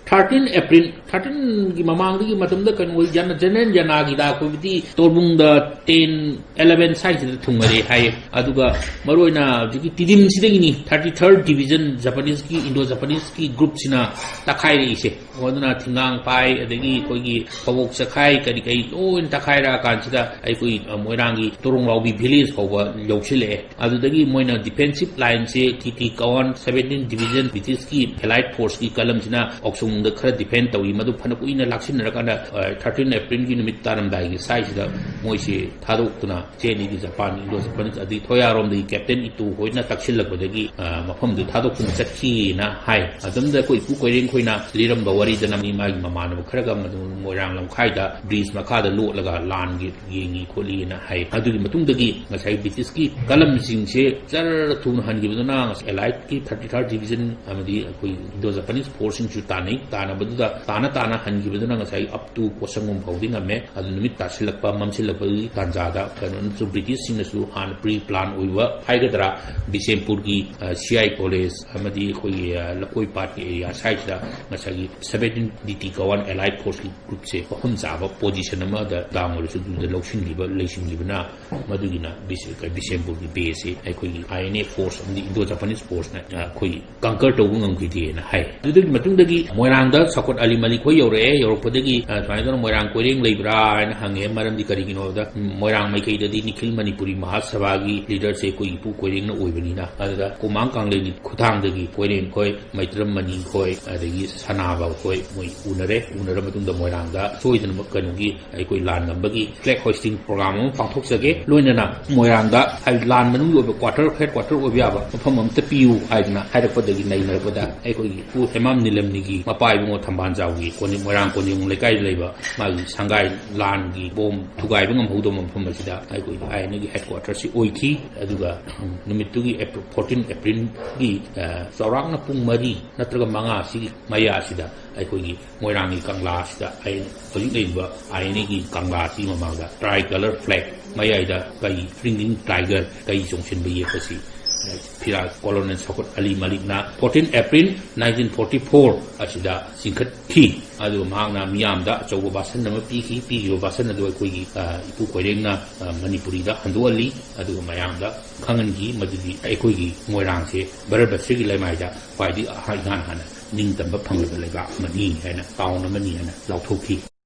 ꯊꯥꯔꯇꯤꯟ ꯑꯦꯄ꯭ꯔꯤꯜ, ꯊꯥꯔꯇꯤꯟꯒꯤ ꯃꯃꯥꯡꯗꯒꯤ ꯃꯇꯝꯗ ꯀꯩꯅꯣ ꯑꯣꯏ, ꯌꯥꯅ-, ꯖꯦꯅꯔꯦꯜ ꯌꯥꯅꯥꯒꯤꯗ ꯑꯩꯈꯣꯏꯕꯨꯗꯤ ꯇꯣꯔꯕꯨꯡꯗ ꯇꯦꯟ, ꯑꯦꯂꯚꯦꯟ ꯁ꯭ꯋꯥꯏꯁꯤꯗ ꯊꯨꯡꯉꯔꯦ ꯍꯥꯏꯌꯦ꯫ ꯑꯗꯨꯒ ꯃꯔꯨꯑꯣꯏꯅ ꯍꯧꯖꯤꯛꯀꯤ ꯇꯤꯗꯤꯝꯁꯤꯗꯒꯤꯅꯤ ꯊꯥꯔꯇꯤ ꯊꯥꯔꯠ ꯗꯤꯕꯤꯖꯟ ꯖꯄꯥꯅꯤꯁꯀꯤ, ꯏꯟꯗꯣ ꯖꯄꯥꯅꯤꯁꯀꯤ ꯒ꯭ꯔꯨꯞꯁꯤꯅ ꯇꯛꯈꯥꯏꯔꯛꯏꯁꯦ꯫ ꯑꯗꯨꯅ ꯊꯤꯡꯒꯥꯡ ꯄꯥꯏ, ꯑꯗꯒꯤ ꯑꯩꯈꯣꯏꯒꯤ ꯐꯕꯣꯛ ꯆꯈꯥꯏ, ꯀꯔꯤ ꯀꯔꯤ ꯂꯣꯏꯅ ꯇꯛꯈꯥꯏꯔꯛꯑ ꯀꯥꯟꯁꯤꯗ ꯑꯩꯈꯣꯏ, ꯑ, ꯃꯣꯏꯔꯥꯡꯒꯤ ꯇꯣꯔꯣꯡꯂꯥꯎꯕꯤ ꯚꯤꯂꯦꯖ ꯐꯥꯎꯕ ꯌꯧꯁꯤꯜꯂꯛꯑꯦ꯫ ꯑꯗꯨꯗꯒꯤ ꯃꯣꯏꯅ ꯗꯤꯐꯦꯟꯁꯤꯞ ꯂꯥꯏꯟꯁꯦ ꯇꯤ ꯇꯤ ꯀꯋꯥꯟ ꯁꯚꯦꯟꯇꯤꯟ ꯗꯤꯕꯤꯖꯟ ꯕ꯭ꯔꯤꯇꯤꯁꯀꯤ ꯑꯦꯂꯥꯏꯠ ꯐꯣꯔꯁꯀꯤ ꯀꯂꯝꯁꯤꯅ ꯑꯣꯛꯁꯨꯡꯗ ꯈꯔ ꯗꯤꯐꯦꯟ ꯇꯧꯏ꯫ ꯃꯗꯨ ꯐꯅ ꯀꯨꯏꯅ ꯂꯥꯛꯁꯤꯟꯅꯔꯀꯥꯟꯗ, ꯑ, ꯊꯥꯔꯇꯤꯟ ꯑꯦꯄ꯭ꯔꯤꯜꯒꯤ ꯅꯨꯃꯤꯠ ꯇꯥꯔꯝꯗꯥꯏꯒꯤ ꯁ꯭ꯋꯥꯏꯁꯤꯗ ꯃꯣꯏꯁꯤ ꯊꯥꯗꯣꯛꯇꯨꯅ ꯆꯦꯟꯅꯤꯒꯤ ꯖꯄꯥꯟ, ꯏꯟꯗꯣ ꯖꯄꯥꯅꯤꯁ, ꯑꯗꯒꯤ ꯊꯣꯌꯥꯔꯣꯝꯗꯒꯤ ꯀꯦꯞꯇꯦꯟ ꯏꯇꯣ ꯍꯣꯏꯅ ꯇꯛꯁꯤꯜꯂꯛꯄꯗꯒꯤ, ꯑ, ꯃꯐꯝꯗꯨ ꯊꯥꯗꯣꯛꯇꯨꯅ ꯆꯠꯈꯤꯅ ꯍꯥꯏ꯫ ꯑꯗꯨꯝꯗ ꯑꯩꯈꯣꯏ ꯏꯄꯨ ꯀꯣꯏꯔꯦꯡ ꯈꯣꯏꯅ ꯂꯤꯔꯝꯕ ꯋꯥꯔꯤꯗꯅ ꯃꯤ ꯃꯥꯒꯤ ꯃꯃꯥꯟꯅꯕ ꯈꯔꯒ ꯃꯗꯨ ꯃꯣꯏꯔꯥꯡ ꯂꯝꯈꯥꯏꯗ ꯕ꯭ꯔꯤꯖ ꯃꯈꯥꯗ ꯂꯣꯠꯂꯒ ꯂꯥꯟꯒꯤ ꯌꯦꯡꯉꯤ ꯈꯣꯠꯂꯤꯅ ꯍꯥꯏ꯫ ꯑꯗꯨꯒꯤ ꯃꯇꯨꯡꯗꯒꯤ ꯉꯁꯥꯏ ꯕ꯭ꯔꯤꯇꯤꯁꯀꯤ ꯀꯂꯝꯁꯤꯡꯁꯦ ꯖꯔ ꯊꯨꯅ ꯍꯟꯈꯤꯕꯗꯨꯅ ꯑꯦꯂꯥꯏꯠꯀꯤ ꯊꯥꯔꯇꯤ ꯊꯥꯔꯠ ꯗꯤꯕꯤꯖꯟ ꯑꯃꯗꯤ ꯑꯩꯈꯣꯏ ꯏꯟꯗꯣ ꯖꯄꯥꯅꯤꯁ ꯐꯣꯔꯁꯁꯤꯡꯁꯨ ꯇꯥꯟꯅꯩ꯫ ꯇꯥꯟꯅꯕꯗꯨꯗ ꯇꯥꯅ ꯇꯥꯅ ꯍꯟꯈꯤꯕꯗꯨꯅ ꯉꯁꯥꯏ ꯑꯞ ꯇꯨ ꯄꯣꯠꯁꯪꯕꯝ ꯐꯥꯎꯗꯤ ꯉꯝꯃꯦ꯫ ꯑꯗꯨ ꯅꯨꯃꯤꯠ ꯇꯥꯁꯤꯜꯂꯛꯄ, ꯃꯝꯁꯤꯜꯂꯛꯄꯒꯤ ꯇꯥꯟꯖꯥꯗ ꯀꯩꯅꯣꯅꯁꯨ, ꯕ꯭ꯔꯤꯇꯤꯁꯁꯤꯡꯅꯁꯨ ꯍꯥꯟꯅ ꯄ꯭ꯔꯤ ꯄ꯭ꯂꯥꯟ ꯑꯣꯏꯕ ꯍꯥꯏꯒꯗ꯭ꯔꯥ, ꯕꯤꯁꯦꯝꯄꯨꯔꯒꯤ, ꯑ, ꯁꯤ ꯑꯥꯏ ꯀꯣꯂꯦꯖ ꯑꯃꯗꯤ ꯑꯩꯈꯣꯏꯒꯤ, ꯑ, ꯂꯀꯣꯏ ꯄꯥꯠꯀꯤ ꯑꯦꯔꯤꯌꯥ ꯁ꯭ꯋꯥꯏꯁꯤꯗ ꯉꯁꯥꯏꯒꯤ ꯁꯚꯦꯟꯇꯤꯟ ꯗꯤ ꯇꯤ ꯀꯋꯥꯟ ꯑꯦꯂꯥꯏꯠ ꯐꯣꯔꯁꯀꯤ ꯒ꯭ꯔꯨꯞꯁꯦ ꯃꯐꯝ ꯆꯥꯕ ꯄꯣꯖꯤꯁꯟ ꯑꯃꯗ ꯗꯥꯎꯟ ꯑꯣꯏꯔꯁꯨ ꯑꯗꯨꯗ ꯂꯧꯁꯤꯟꯈꯤꯕ, ꯂꯩꯁꯤꯟꯈꯤꯕꯅ ꯃꯗꯨꯒꯤꯅ ꯕꯤꯁ-, ꯕꯤꯁꯦꯝꯄꯨꯔꯒꯤ ꯕꯦꯁꯁꯦ ꯑꯩꯈꯣꯏꯒꯤ ꯑꯥꯏ ꯑꯦꯟ ꯑꯦ ꯐꯣꯔꯁ ꯑꯃꯗꯤ ꯏꯟꯗꯣ ꯖꯄꯥꯅꯤꯁ ꯐꯣꯔꯁꯅ, ꯑ, ꯑꯩꯈꯣꯏꯒꯤ ꯀꯪꯀꯔ ꯇꯧꯕ ꯉꯝꯈꯤꯗꯦꯅ ꯍꯥꯏ꯫ ꯑꯗꯨꯗꯒꯤ ꯃꯇꯨꯡꯗꯒꯤ ꯃꯣꯏꯔꯥꯡꯗ ꯁꯧꯀꯠ ꯑꯂꯤ ꯃꯂꯤꯛ ꯈꯣꯏ ꯌꯧꯔꯛꯑꯦ꯫ ꯌꯧꯔꯛꯄꯗꯒꯤ, ꯑ, ꯁꯨꯃꯥꯏꯅ ꯇꯧꯗꯅ ꯃꯣꯏꯔꯥꯡ ꯀꯣꯏꯔꯦꯡ ꯂꯩꯕ꯭ꯔꯥ ꯍꯥꯏꯅ ꯍꯪꯉꯦ꯫ ꯃꯔꯝꯗꯤ ꯀꯔꯤꯒꯤꯅꯣ ꯍꯥꯏꯕꯗ, ꯎꯝ, ꯃꯣꯏꯔꯥꯡ ꯃꯥꯏꯀꯩꯗꯗꯤ ꯅꯤꯈꯤꯜ ꯃꯅꯤꯄꯨꯔꯤ ꯃꯍꯥꯁꯚꯥꯒꯤ ꯂꯤꯗꯔꯁꯦ ꯑꯩꯈꯣꯏ ꯏꯄꯨ ꯀꯣꯏꯔꯦꯡꯅ ꯑꯣꯏꯕꯅꯤꯅ꯫ ꯑꯗꯨꯗ ꯀꯣꯃꯥꯡ ꯀꯥꯡꯂꯦꯟꯒꯤ ꯈꯨꯊꯥꯡꯗꯒꯤ ꯀꯣꯏꯔꯦꯡ ꯈꯣꯏ, ꯃꯩꯇ꯭ꯔꯝ ꯃꯅꯤ ꯈꯣꯏ, ꯑꯗꯒꯤ ꯁꯅꯥꯕ ꯈꯣꯏ ꯃꯣꯏ ꯎꯅꯔꯦ꯫ ꯎꯅꯔ ꯃꯇꯨꯡꯗ ꯃꯣꯏꯔꯥꯡꯗ ꯁꯣꯏꯗꯅꯃꯛ ꯀꯩꯅꯣꯒꯤ ꯑꯩꯈꯣꯏ ꯂꯥꯟ ꯉꯝꯕꯒꯤ ꯐ꯭ꯂꯦꯒ ꯍꯣꯏꯁꯇꯤꯡ ꯄ꯭ꯔꯣꯒ꯭ꯔꯥꯝ ꯑꯃ ꯄꯥꯡꯊꯣꯛꯆꯒꯦ꯫ ꯂꯣꯏꯅꯅ ꯃꯣꯏꯔꯥꯡꯗ ꯍꯥꯏꯗꯤ ꯂꯥꯟ ꯃꯅꯨꯡꯒꯤ ꯑꯣꯏꯕ ꯀ꯭ꯋꯥꯇꯔ, ꯍꯦꯗ ꯀ꯭ꯋꯥꯇꯔ ꯑꯣꯏꯕ ꯌꯥꯕ ꯃꯐꯝ ꯑꯃꯇ ꯄꯤꯌꯨ ꯍꯥꯏꯗꯅ ꯍꯥꯏꯔꯛꯄꯗꯒꯤ ꯅꯩꯅꯔꯛꯄꯗ ꯑꯩꯈꯣꯏꯒꯤ ꯏꯄꯨ ꯍꯦꯃꯥꯝ ꯅꯤꯂꯝꯅꯤꯒꯤ ꯃꯄꯥ ꯏꯕꯨꯡꯉꯣ ꯊꯝꯕꯥꯜꯖꯥꯎꯒꯤ ꯀꯣꯟꯖꯦꯡ, ꯃꯣꯏꯔꯥꯡ ꯀꯣꯟꯖꯦꯡ ꯂꯩꯀꯥꯏꯗ ꯂꯩꯕ ꯃꯥꯒꯤ ꯁꯪꯒꯥꯏ ꯂꯥꯟꯒꯤ ꯕꯣꯝ ꯊꯨꯒꯥꯏꯕ ꯉꯝꯍꯧꯗꯕ ꯃꯐꯝ ꯑꯁꯤꯗ ꯑꯩꯈꯣꯏꯒꯤ ꯑꯥꯏ ꯑꯦꯟ ꯑꯦꯒꯤ ꯍꯦꯗ ꯀ꯭ꯋꯥꯇꯔꯁꯤ ꯑꯣꯏꯈꯤ꯫ ꯑꯗꯨꯒ ꯅꯨꯃꯤꯠꯇꯨꯒꯤ ꯑꯦꯄ꯭ꯔꯤꯜ, ꯐꯣꯔꯇꯤꯟ ꯑꯦꯄ꯭ꯔꯤꯜꯒꯤ, ꯑ, ꯆꯥꯎꯔꯥꯛꯅ ꯄꯨꯡ ꯃꯔꯤ ꯅꯠꯇ꯭ꯔꯒ ꯃꯉꯥ ꯁꯤꯒꯤ ꯃꯌꯥ ꯑꯁꯤꯗ ꯑꯩꯈꯣꯏꯒꯤ ꯃꯣꯏꯔꯥꯡꯒꯤ ꯀꯪꯂꯥ ꯑꯁꯤꯗ ꯑꯩ ꯍꯧꯖꯤꯛ ꯂꯩꯔꯤꯕ ꯑꯥꯏ ꯑꯦꯟ ꯑꯦꯒꯤ ꯀꯪꯂꯥ ꯑꯁꯤꯒꯤ ꯃꯃꯥꯡꯗ ꯇ꯭ꯔꯥꯏ ꯀꯂꯔ ꯐ꯭ꯂꯦꯒ ꯃꯌꯥꯏꯗ ꯀꯩ, ꯐ꯭ꯂꯤꯡꯒꯤꯡ ꯇꯥꯏꯒꯔ ꯀꯩ ꯆꯣꯡꯁꯤꯟꯕ ꯌꯦꯛꯄꯁꯤ ꯐꯤꯔꯥꯜ ꯀꯣꯂꯣꯅꯦꯜ ꯁꯧꯀꯠ ꯑꯂꯤ ꯃꯥꯂꯤꯛꯅ fourteen April nineteen forty-four ꯑꯁꯤꯗ ꯆꯤꯡꯈꯠꯈꯤ꯫ ꯑꯗꯨꯒ ꯃꯍꯥꯛꯅ ꯃꯤꯌꯥꯝꯗ ꯑꯆꯧꯕ ꯚꯥꯁꯟ ꯑꯃ ꯄꯤꯈꯤ꯫ ꯄꯤꯈꯤꯕ ꯚꯥꯁꯟ ꯑꯗꯨ ꯑꯩꯈꯣꯏꯒꯤ, ꯑ, ꯏꯄꯨ ꯀꯣꯏꯔꯦꯡꯅ, ꯑ, ꯃꯅꯤꯄꯨꯔꯤꯗ ꯍꯟꯗꯣꯛꯍꯜꯂꯤ꯫ ꯑꯗꯨꯒ ꯃꯌꯥꯝꯗ ꯈꯪꯍꯟꯈꯤ ꯃꯗꯨꯗꯤ ꯑꯩꯈꯣꯏꯒꯤ ꯃꯣꯏꯔꯥꯡꯁꯦ ꯚꯥꯔꯠꯕꯔꯁꯒꯤ ꯂꯩꯃꯥꯏꯗ ꯈ꯭ꯋꯥꯏꯗꯒꯤ ꯑꯍ-, ꯏꯍꯥꯟ ꯍꯥꯟꯅ ꯅꯤꯡꯇꯝꯕ ꯐꯪꯂꯕ ꯂꯩꯕꯥꯛ ꯑꯃꯅꯤ ꯍꯥꯏꯅ, ꯇꯥꯎꯟ ꯑꯃꯅꯤ ꯍꯥꯏꯅ ꯂꯥꯎꯊꯣꯛꯈꯤ꯫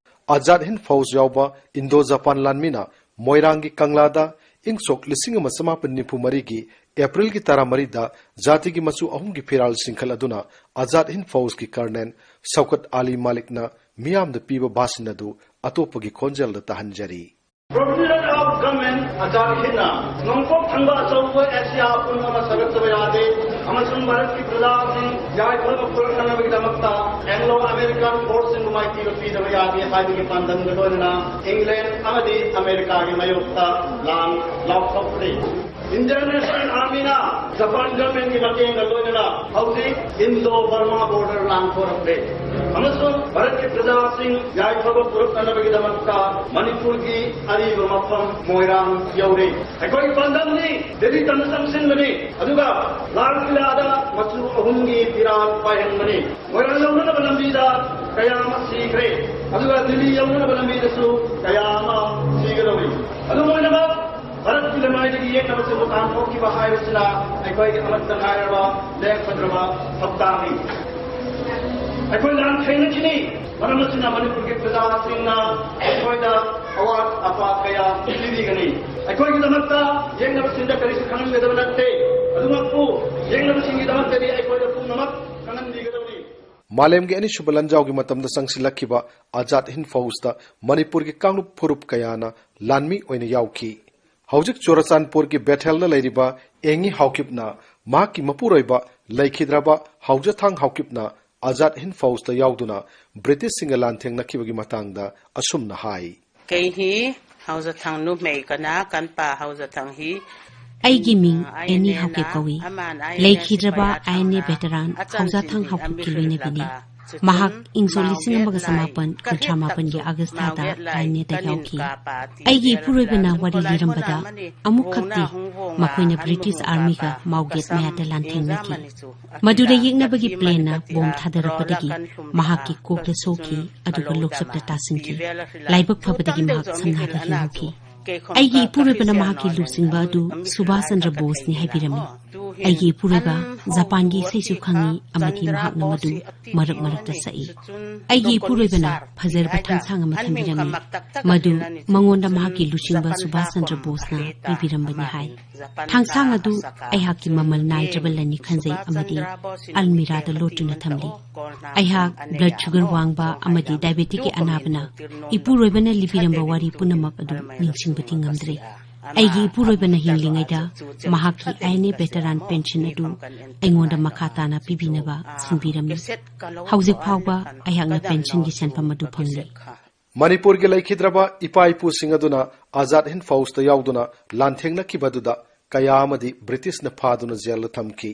ꯑꯖꯥꯗ ꯍꯤꯟꯗ ꯐꯧꯖ ꯌꯥꯎꯕ ꯏꯟꯗꯣ ꯖꯄꯥꯟ ꯂꯥꯟꯃꯤꯅ ꯃꯣꯏꯔꯥꯡꯒꯤ ꯀꯪꯂꯥꯗ ꯏꯪ ꯁꯣꯛ ꯂꯤꯁꯤꯡ ꯑꯃ ꯆꯃꯥꯄꯟ ꯅꯤꯐꯨ ꯃꯔꯤꯒꯤ ꯑꯦꯄ꯭ꯔꯤꯜꯒꯤ ꯇꯔꯥꯃꯔꯤꯗ ꯖꯥꯇꯤꯒꯤ ꯃꯆꯨ ꯑꯍꯨꯝꯒꯤ ꯐꯤꯔꯥꯜ ꯆꯤꯡꯈꯠ ꯑꯗꯨꯅ ꯑꯖꯥꯗ ꯍꯤꯟꯗ ꯐꯧꯖꯀꯤ ꯀꯔꯅꯦꯜ ꯁꯧꯀꯠ ꯑꯂꯤ ꯃꯥꯂꯤꯛꯅ ꯃꯤꯌꯥꯝꯗ ꯄꯤꯕ ꯚꯥꯁꯟ ꯑꯗꯨ ꯑꯇꯣꯞꯄꯒꯤ ꯈꯣꯟꯖꯦꯜꯗ ꯇꯥꯍꯟꯖꯔꯤ꯫ Provisional of Government ꯑꯖꯥꯗ ꯍꯤꯟꯗꯅ ꯅꯣꯡꯄꯣꯛ ꯊꯪꯕ ꯑꯆꯧꯕ ꯑꯦꯁꯤꯌꯥ ꯑꯄꯨꯟꯕ ꯑꯃ ꯁꯥꯒꯠꯆꯕ ꯌꯥꯗꯦ ꯑꯃꯁꯨꯡ ꯚꯥꯔꯠꯀꯤ ꯄ꯭ꯔꯖꯥꯁꯤꯡ ꯌꯥꯏꯐꯅꯕ ꯄꯨꯔꯛꯅꯅꯕꯒꯤꯗꯃꯛꯇ ꯑꯦꯡꯂꯣ ꯑꯃꯦꯔꯤꯀꯥꯟ ꯐꯣꯔꯁꯁꯤꯡꯕꯨ ꯃꯥꯏꯊꯤꯕ ꯄꯤꯗꯕ ꯌꯥꯗꯦ ꯍꯥꯏꯕꯒꯤ ꯄꯥꯟꯗꯝꯒ ꯂꯣꯏꯅꯅ ꯏꯪꯂꯦꯟ ꯑꯃꯗꯤ ꯑꯃꯦꯔꯤꯀꯥꯒꯤ ꯃꯥꯌꯣꯛꯇ ꯂꯥꯟ ꯂꯥꯎꯊꯣꯛꯈ꯭ꯔꯦ꯫ ꯏꯟꯗꯤꯌꯟ ꯅꯦꯁꯅꯦꯜ ꯑꯥꯔꯃꯤꯅ ꯖꯄꯥꯟ ꯒꯚꯔꯟꯃꯦꯟꯒꯤ ꯃꯇꯦꯡꯒ ꯂꯣꯏꯅꯅ ꯍꯧꯖꯤꯛ ꯏꯟꯗꯣ ꯕꯔꯃꯥ ꯕꯣꯔꯗꯔ ꯂꯥꯟꯊꯣꯔꯛꯂꯦ ꯑꯃꯁꯨꯡ ꯚꯥꯔꯠꯀꯤ ꯄ꯭ꯔꯖꯥꯁꯤꯡ ꯌꯥꯏꯐꯕ ꯄꯨꯔꯛꯅꯅꯕꯒꯤꯗꯃꯛꯇ ꯃꯅꯤꯄꯨꯔꯒꯤ ꯑꯔꯤꯕ ꯃꯐꯝ ꯃꯣꯏꯔꯥꯡ ꯌꯧꯔꯦ꯫ ꯑꯩꯈꯣꯏꯒꯤ ꯄꯥꯟꯗꯝꯗꯤ ꯗꯦꯜꯂꯤ ꯇꯝꯅ ꯆꯪꯁꯤꯟꯕꯅꯤ, ꯑꯗꯨꯒ ꯂꯥꯜ ꯀꯤꯂꯥꯗ ꯃꯆꯨ ꯑꯍꯨꯝꯒꯤ ꯐꯤꯔꯥꯜ ꯄꯥꯏꯍꯟꯕꯅꯤ꯫ ꯃꯣꯏꯔꯥꯡ ꯌꯧꯅꯅꯕ ꯂꯝꯕꯤꯗ ꯀꯌꯥ ꯑꯃ ꯁꯤꯈ꯭ꯔꯦ, ꯑꯗꯨꯒ ꯗꯤꯜꯂꯤ ꯌꯧꯅꯅꯕ ꯂꯝꯕꯤꯗꯁꯨ ꯀꯌꯥ ꯑꯃ ꯁꯤꯒꯗꯧꯔꯤ꯫ ꯑꯗꯨꯝ ꯑꯣꯏꯅꯃꯛ, ꯚꯥꯔꯠꯀꯤ ꯂꯩꯃꯥꯏꯗꯒꯤ ꯌꯦꯛꯅꯕ ꯆꯤꯡꯕ ꯇꯥꯟꯊꯣꯛꯈꯤꯕ ꯍꯥꯏꯕꯁꯤꯅ ꯑꯩꯈꯣꯏꯒꯤ ꯑꯃꯠꯇ ꯉꯥꯏꯔꯕ ꯂꯦꯡꯒꯗ꯭ꯔꯕ ꯊꯧꯗꯥꯡꯅꯤ꯫ ꯑꯩꯈꯣꯏ ꯂꯥꯟ ꯊꯦꯡꯅꯈꯤꯅꯤ꯫ ꯃꯔꯝ ꯑꯁꯤꯅ ꯃꯅꯤꯄꯨꯔꯒꯤ ꯄ꯭ꯔꯖꯥꯁꯤꯡꯅ ꯑꯩꯈꯣꯏꯗ ꯑꯋꯥꯠ ꯑꯄꯥ ꯀꯌꯥ ꯄꯤꯕꯤꯒꯅꯤ꯫ ꯑꯩꯈꯣꯏꯒꯤꯗꯃꯛꯇ ꯌꯦꯛꯅꯕꯁꯤꯡꯗ ꯀꯔꯤꯁꯨ ꯈꯪꯍꯟꯒꯗꯕ ꯅꯠꯇꯦ꯫ ꯑꯗꯨꯃꯛꯄꯨ ꯌꯦꯛꯅꯕꯁꯤꯡꯒꯤꯗꯃꯛꯇꯗꯤ ꯑꯩꯈꯣꯏꯗ ꯄꯨꯝꯅꯃꯛ ꯈꯪꯍꯟꯕꯤꯒꯗꯕꯅꯤ꯫ ꯃꯥꯂꯦꯝꯒꯤ ꯑꯅꯤꯁꯨꯕ ꯂꯥꯟꯖꯥꯎꯒꯤ ꯃꯇꯝꯗ ꯆꯪꯁꯤꯜꯂꯛꯈꯤꯕ ꯑꯖꯥꯗ ꯍꯤꯟꯗ ꯐꯧꯖꯇ ꯃꯅꯤꯄꯨꯔꯒꯤ ꯀꯥꯡꯂꯨꯞ ꯐꯨꯔꯨꯞ ꯀꯌꯥꯅ ꯂꯥꯟꯃꯤ ꯑꯣꯏꯅ ꯌꯥꯎꯈꯤ꯫ ꯍꯧꯖꯤꯛ ꯆꯨꯔꯆꯥꯟꯄꯨꯔꯒꯤ ꯕꯦꯊꯦꯜꯗ ꯂꯩꯔꯤꯕ ꯑꯦꯡꯉꯤ ꯍꯥꯎꯀꯤꯞꯅ ꯃꯍꯥꯛꯀꯤ ꯃꯄꯨꯔꯣꯏꯕ ꯂꯩꯈꯤꯗ꯭ꯔꯕ ꯍꯥꯎꯖꯊꯥꯡ ꯍꯥꯎꯀꯤꯞꯅ ꯑꯖꯥꯗ ꯍꯤꯟꯗ ꯐꯧꯖꯇ ꯌꯥꯎꯗꯨꯅ ꯕ꯭ꯔꯤꯇꯤꯁꯁꯤꯡꯒ ꯂꯥꯟꯊꯦꯡꯅꯈꯤꯕꯒꯤ ꯃꯇꯥꯡꯗ ꯑꯁꯨꯝꯅ ꯍꯥꯏ꯫ ꯀꯩꯍꯤ ꯍꯥꯎꯖꯊꯥꯡ ꯅꯨꯃꯩ ꯀꯅꯥ ꯀꯟꯄꯥ ꯍꯥꯎꯖꯊꯥꯡ ꯍꯤ ꯑꯩꯒꯤ ꯃꯤꯡ ꯑꯦꯅꯤ ꯍꯥꯎꯀꯤꯞ ꯀꯧꯏ꯫ ꯂꯩꯈꯤꯗ꯭ꯔꯕ ꯑꯥꯏ ꯑꯦꯟ ꯑꯦ ꯚꯦꯇꯔꯥꯟ ꯍꯥꯎꯖꯥꯊꯥꯡ ꯍꯥꯎꯀꯤꯞꯀꯤ ꯂꯣꯏꯅꯕꯤꯅꯤ꯫ ꯃꯍꯥꯛ ꯏꯪ ꯁꯣꯛ ꯂꯤꯁꯤꯡ ꯑꯃꯒ ꯆꯃꯥꯄꯟ ꯀꯨꯟꯊ꯭ꯔꯥ ꯃꯥꯄꯟꯒꯤ ꯑꯥꯒꯁ ꯊꯥꯗ ꯑꯥꯏ ꯑꯦꯟ ꯑꯦꯗ ꯌꯥꯎꯈꯤ꯫ ꯑꯩꯒꯤ ꯏꯄꯨꯔꯣꯏꯕꯅ ꯋꯥꯔꯤ ꯂꯤꯔꯝꯕꯗ, ꯑꯃꯨꯛꯈꯛꯇꯤ ꯃꯈꯣꯏꯅ ꯕ꯭ꯔꯤꯇꯤꯁ ꯑꯥꯔꯃꯤꯒ ꯃꯥꯎꯒꯦꯠ ꯃꯌꯥꯗ ꯂꯥꯟꯊꯦꯡꯅꯈꯤ꯫ ꯃꯗꯨꯗ ꯌꯦꯛꯅꯕꯒꯤ ꯄ꯭ꯂꯦꯟꯅ ꯕꯣꯝ ꯊꯥꯗꯔꯛꯄꯗꯒꯤ ꯃꯍꯥꯛꯀꯤ ꯀꯣꯛꯇ ꯁꯣꯛꯈꯤ, ꯑꯗꯨꯒ ꯂꯣꯛꯆꯞꯇ ꯇꯥꯁꯤꯟꯈꯤ꯫ ꯂꯥꯏꯕꯛ ꯐꯕꯗꯒꯤ ꯃꯍꯥꯛ ꯁꯝꯅꯕ ꯍꯤꯡꯍꯧꯈꯤ꯫ ꯑꯩꯒꯤ ꯏꯄꯨꯔꯣꯏꯕꯅ ꯃꯍꯥꯛꯀꯤ ꯂꯨꯆꯤꯡꯕ ꯑꯗꯨ ꯁꯨꯚꯥꯁ ꯆꯟꯗ꯭ꯔ ꯕꯣꯁꯅꯤ ꯍꯥꯏꯕꯤꯔꯝꯃꯤ꯫ ꯑꯩꯒꯤ ꯏꯄꯨꯔꯣꯏꯕ ꯖꯄꯥꯟꯒꯤ ꯏꯁꯩꯁꯨ ꯈꯪꯏ ꯑꯃꯗꯤ ꯃꯍꯥꯛꯅ ꯃꯗꯨ ꯃꯔꯛ ꯃꯔꯛꯇ ꯁꯛꯏ꯫ ꯑꯩꯒꯤ ꯏꯄꯨꯔꯣꯏꯕꯅ ꯐꯖꯔꯕ ꯊꯥꯡꯁꯥꯡ ꯑꯃ ꯊꯝꯕꯤꯔꯝꯃꯤ, ꯃꯗꯨ ꯃꯉꯣꯟꯗ ꯃꯍꯥꯛꯀꯤ ꯂꯨꯆꯤꯡꯕ ꯁꯨꯚꯥꯁ ꯆꯟꯗ꯭ꯔ ꯕꯣꯁꯅ ꯄꯤꯕꯤꯔꯝꯕꯅꯤ ꯍꯥꯏ꯫ ꯊꯥꯡꯁꯥꯡ ꯑꯗꯨ ꯑꯩꯍꯥꯛꯀꯤ ꯃꯃꯜ ꯅꯥꯏꯗ꯭ꯔꯕ ꯂꯟꯅꯤ ꯈꯟꯖꯩ ꯑꯃꯗꯤ ꯑꯜꯃꯤꯔꯥꯗ ꯂꯣꯠꯇꯨꯅ ꯊꯝꯂꯤ꯫ ꯑꯩꯍꯥꯛ ꯕ꯭ꯂꯗ ꯁꯨꯒꯔ ꯋꯥꯡꯕ ꯑꯃꯗꯤ ꯗꯥꯏꯕꯦꯇꯤꯛꯀꯤ ꯑꯅꯥꯕꯅ ꯏꯄꯨꯔꯣꯏꯕꯅ ꯂꯤꯕꯤꯔꯝꯕ ꯋꯥꯔꯤ ꯄꯨꯝꯅꯃꯛ ꯑꯗꯨ ꯅꯤꯡꯁꯤꯡꯕꯗꯤ ꯉꯝꯗ꯭ꯔꯦ꯫ ꯑꯩꯒꯤ ꯏꯄꯨꯔꯣꯏꯕꯅ ꯍꯤꯡꯂꯤꯉꯩꯗ ꯃꯍꯥꯛꯀꯤ ꯑꯥꯏ ꯑꯦꯟ ꯑꯦ ꯚꯦꯇꯔꯥꯟ ꯄꯦꯟꯁꯟ ꯑꯗꯨ ꯑꯩꯉꯣꯟꯗ ꯃꯈꯥ ꯇꯥꯅ ꯄꯤꯕꯤꯅꯕ ꯁꯤꯟꯕꯤꯔꯝꯃꯤ꯫ ꯍꯧꯖꯤꯛ ꯐꯥꯎꯕ ꯑꯩꯍꯥꯛꯅ ꯄꯦꯟꯁꯟꯒꯤ ꯁꯦꯟꯐꯝ ꯑꯗꯨ ꯐꯪꯂꯤ꯫ ꯃꯅꯤꯄꯨꯔꯒꯤ ꯂꯩꯈꯤꯗ꯭ꯔꯕ ꯏꯄꯥ ꯏꯄꯨꯁꯤꯡ ꯑꯗꯨꯅ ꯑꯖꯥꯗ ꯍꯤꯟꯗ ꯐꯧꯖꯇ ꯌꯥꯎꯗꯨꯅ ꯂꯥꯟꯊꯦꯡꯅꯈꯤꯕ ꯑꯗꯨꯗ ꯀꯌꯥ ꯑꯃꯗꯤ ꯕ꯭ꯔꯤꯇꯤꯁꯅ ꯐꯥꯗꯨꯅ ꯖꯦꯜꯗ ꯊꯝꯈꯤ꯫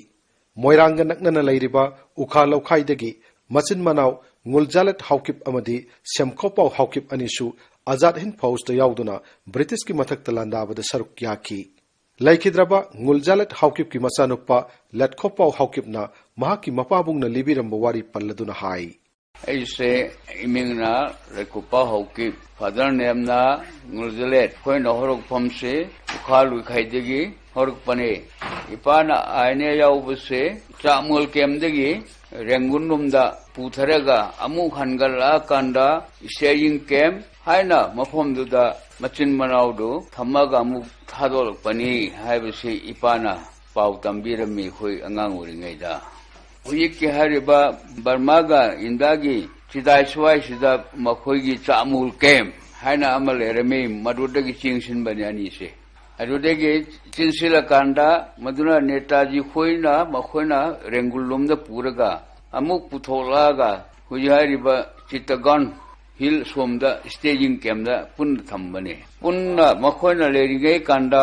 ꯃꯣꯏꯔꯥꯡꯒ ꯅꯛꯅꯅ ꯂꯩꯔꯤꯕ ꯎꯈꯥ ꯂꯧꯈꯥꯏꯗꯒꯤ ꯃꯆꯤꯟ ꯃꯅꯥꯎ ꯉꯨꯜꯖꯥꯂꯦꯠ ꯍꯥꯎꯀꯤꯞ ꯑꯃꯗꯤ ꯁꯦꯝꯈꯣꯄꯥꯎ ꯍꯥꯎꯀꯤꯞ ꯑꯅꯤꯁꯨ ꯑꯖꯥꯗ ꯍꯤꯟꯗ ꯐꯧꯖꯇ ꯌꯥꯎꯗꯨꯅ ꯕ꯭ꯔꯤꯇꯤꯁꯀꯤ ꯃꯊꯛꯇ ꯂꯥꯟꯗꯥꯕꯗ ꯁꯔꯨꯛ ꯌꯥꯈꯤ꯫ ꯂꯩꯈꯤꯗ꯭ꯔꯕ ꯉꯨꯜꯖꯥꯂꯦꯠ ꯍꯥꯎꯀꯤꯞꯀꯤ ꯃꯆꯥꯅꯨꯄꯥ ꯂꯦꯠꯈꯣꯄꯥꯎ ꯍꯥꯎꯀꯤꯞꯅ ꯃꯍꯥꯛꯀꯤ ꯃꯄꯥꯕꯨꯡꯅ ꯂꯤꯕꯤꯔꯝꯕ ꯋꯥꯔꯤ ꯄꯜꯂꯗꯨꯅ ꯍꯥꯏ꯫ ꯑꯩꯁꯦ ꯏꯃꯤꯡꯅ ꯂꯦꯠꯈꯣꯄꯥꯎ ꯍꯥꯎꯀꯤꯞ, ꯐꯥꯗꯔ ꯅꯦꯝꯅ ꯉꯨꯜꯖꯥꯂꯦꯠ꯫ ꯑꯩꯈꯣꯏꯅ ꯍꯧꯔꯛꯐꯝꯁꯤ ꯎꯈꯥ ꯂꯨꯏꯈꯥꯏꯗꯒꯤ ꯍꯧꯔꯛꯄꯅꯤ꯫ ꯏꯄꯥꯅ ꯑꯥꯏ ꯑꯦꯟ ꯑꯦ ꯌꯥꯎꯕꯁꯦ ꯆꯥꯛꯃꯣꯜ ꯀꯦꯝꯗꯒꯤ ꯔꯦꯡꯒꯨꯟ ꯂꯣꯝꯗ ꯄꯨꯊꯔꯒ ꯑꯃꯨꯛ ꯍꯟꯒꯠꯂꯛꯑꯀꯥꯟꯗ ꯏꯁꯇꯦꯖꯤꯡ ꯀꯦꯝ ꯍꯥꯏꯅ ꯃꯐꯝꯗꯨꯗ ꯃꯆꯤꯟ ꯃꯅꯥꯎꯗꯨ ꯊꯝꯃꯒ ꯑꯃꯨꯛ ꯊꯥꯗꯣꯛꯂꯛꯄꯅꯤ ꯍꯥꯏꯕꯁꯤ ꯏꯄꯥꯅ ꯄꯥꯎ ꯇꯝꯕꯤꯔꯝꯃꯤ ꯑꯩꯈꯣꯏ ꯑꯉꯥꯡ ꯑꯣꯏꯔꯤꯉꯩꯗ꯫ ꯍꯧꯖꯤꯛꯀꯤ ꯍꯥꯏꯔꯤꯕ ꯕꯔꯃꯥꯒ ꯏꯟꯗꯤꯌꯥꯒꯤ ꯆꯤꯗꯥꯏ ꯁ꯭ꯋꯥꯏꯁꯤꯗ ꯃꯈꯣꯏꯒꯤ ꯆꯥꯃꯨꯜ ꯀꯦꯝ ꯍꯥꯏꯅ ꯑꯃ ꯂꯩꯔꯝꯃꯤ, ꯃꯗꯨꯗꯒꯤ ꯆꯦꯟꯁꯤꯟꯕꯅꯤ ꯑꯅꯤꯁꯦ꯫ ꯑꯗꯨꯗꯒꯤ ꯆꯦꯟꯁꯤꯜꯂꯀꯥꯟꯗ ꯃꯗꯨꯅ ꯅꯦꯇꯥꯖꯤ ꯈꯣꯏꯅ ꯃꯈꯣꯏꯅ ꯔꯦꯡꯒꯨꯜ ꯂꯣꯝꯗ ꯄꯨꯔꯒ ꯑꯃꯨꯛ ꯄꯨꯊꯣꯛꯂꯛꯑꯒ ꯍꯧꯖꯤꯛ ꯍꯥꯏꯔꯤꯕ ꯆꯤꯠꯇꯒꯟ ꯍꯤꯜ ꯁꯣꯝꯗ ꯁ꯭ꯇꯦꯖꯤꯡ ꯀꯦꯝꯗ ꯄꯨꯟꯅ ꯊꯝꯕꯅꯤ꯫ ꯄꯨꯟꯅ ꯃꯈꯣꯏꯅ ꯂꯩꯔꯤꯉꯩ ꯀꯥꯟꯗ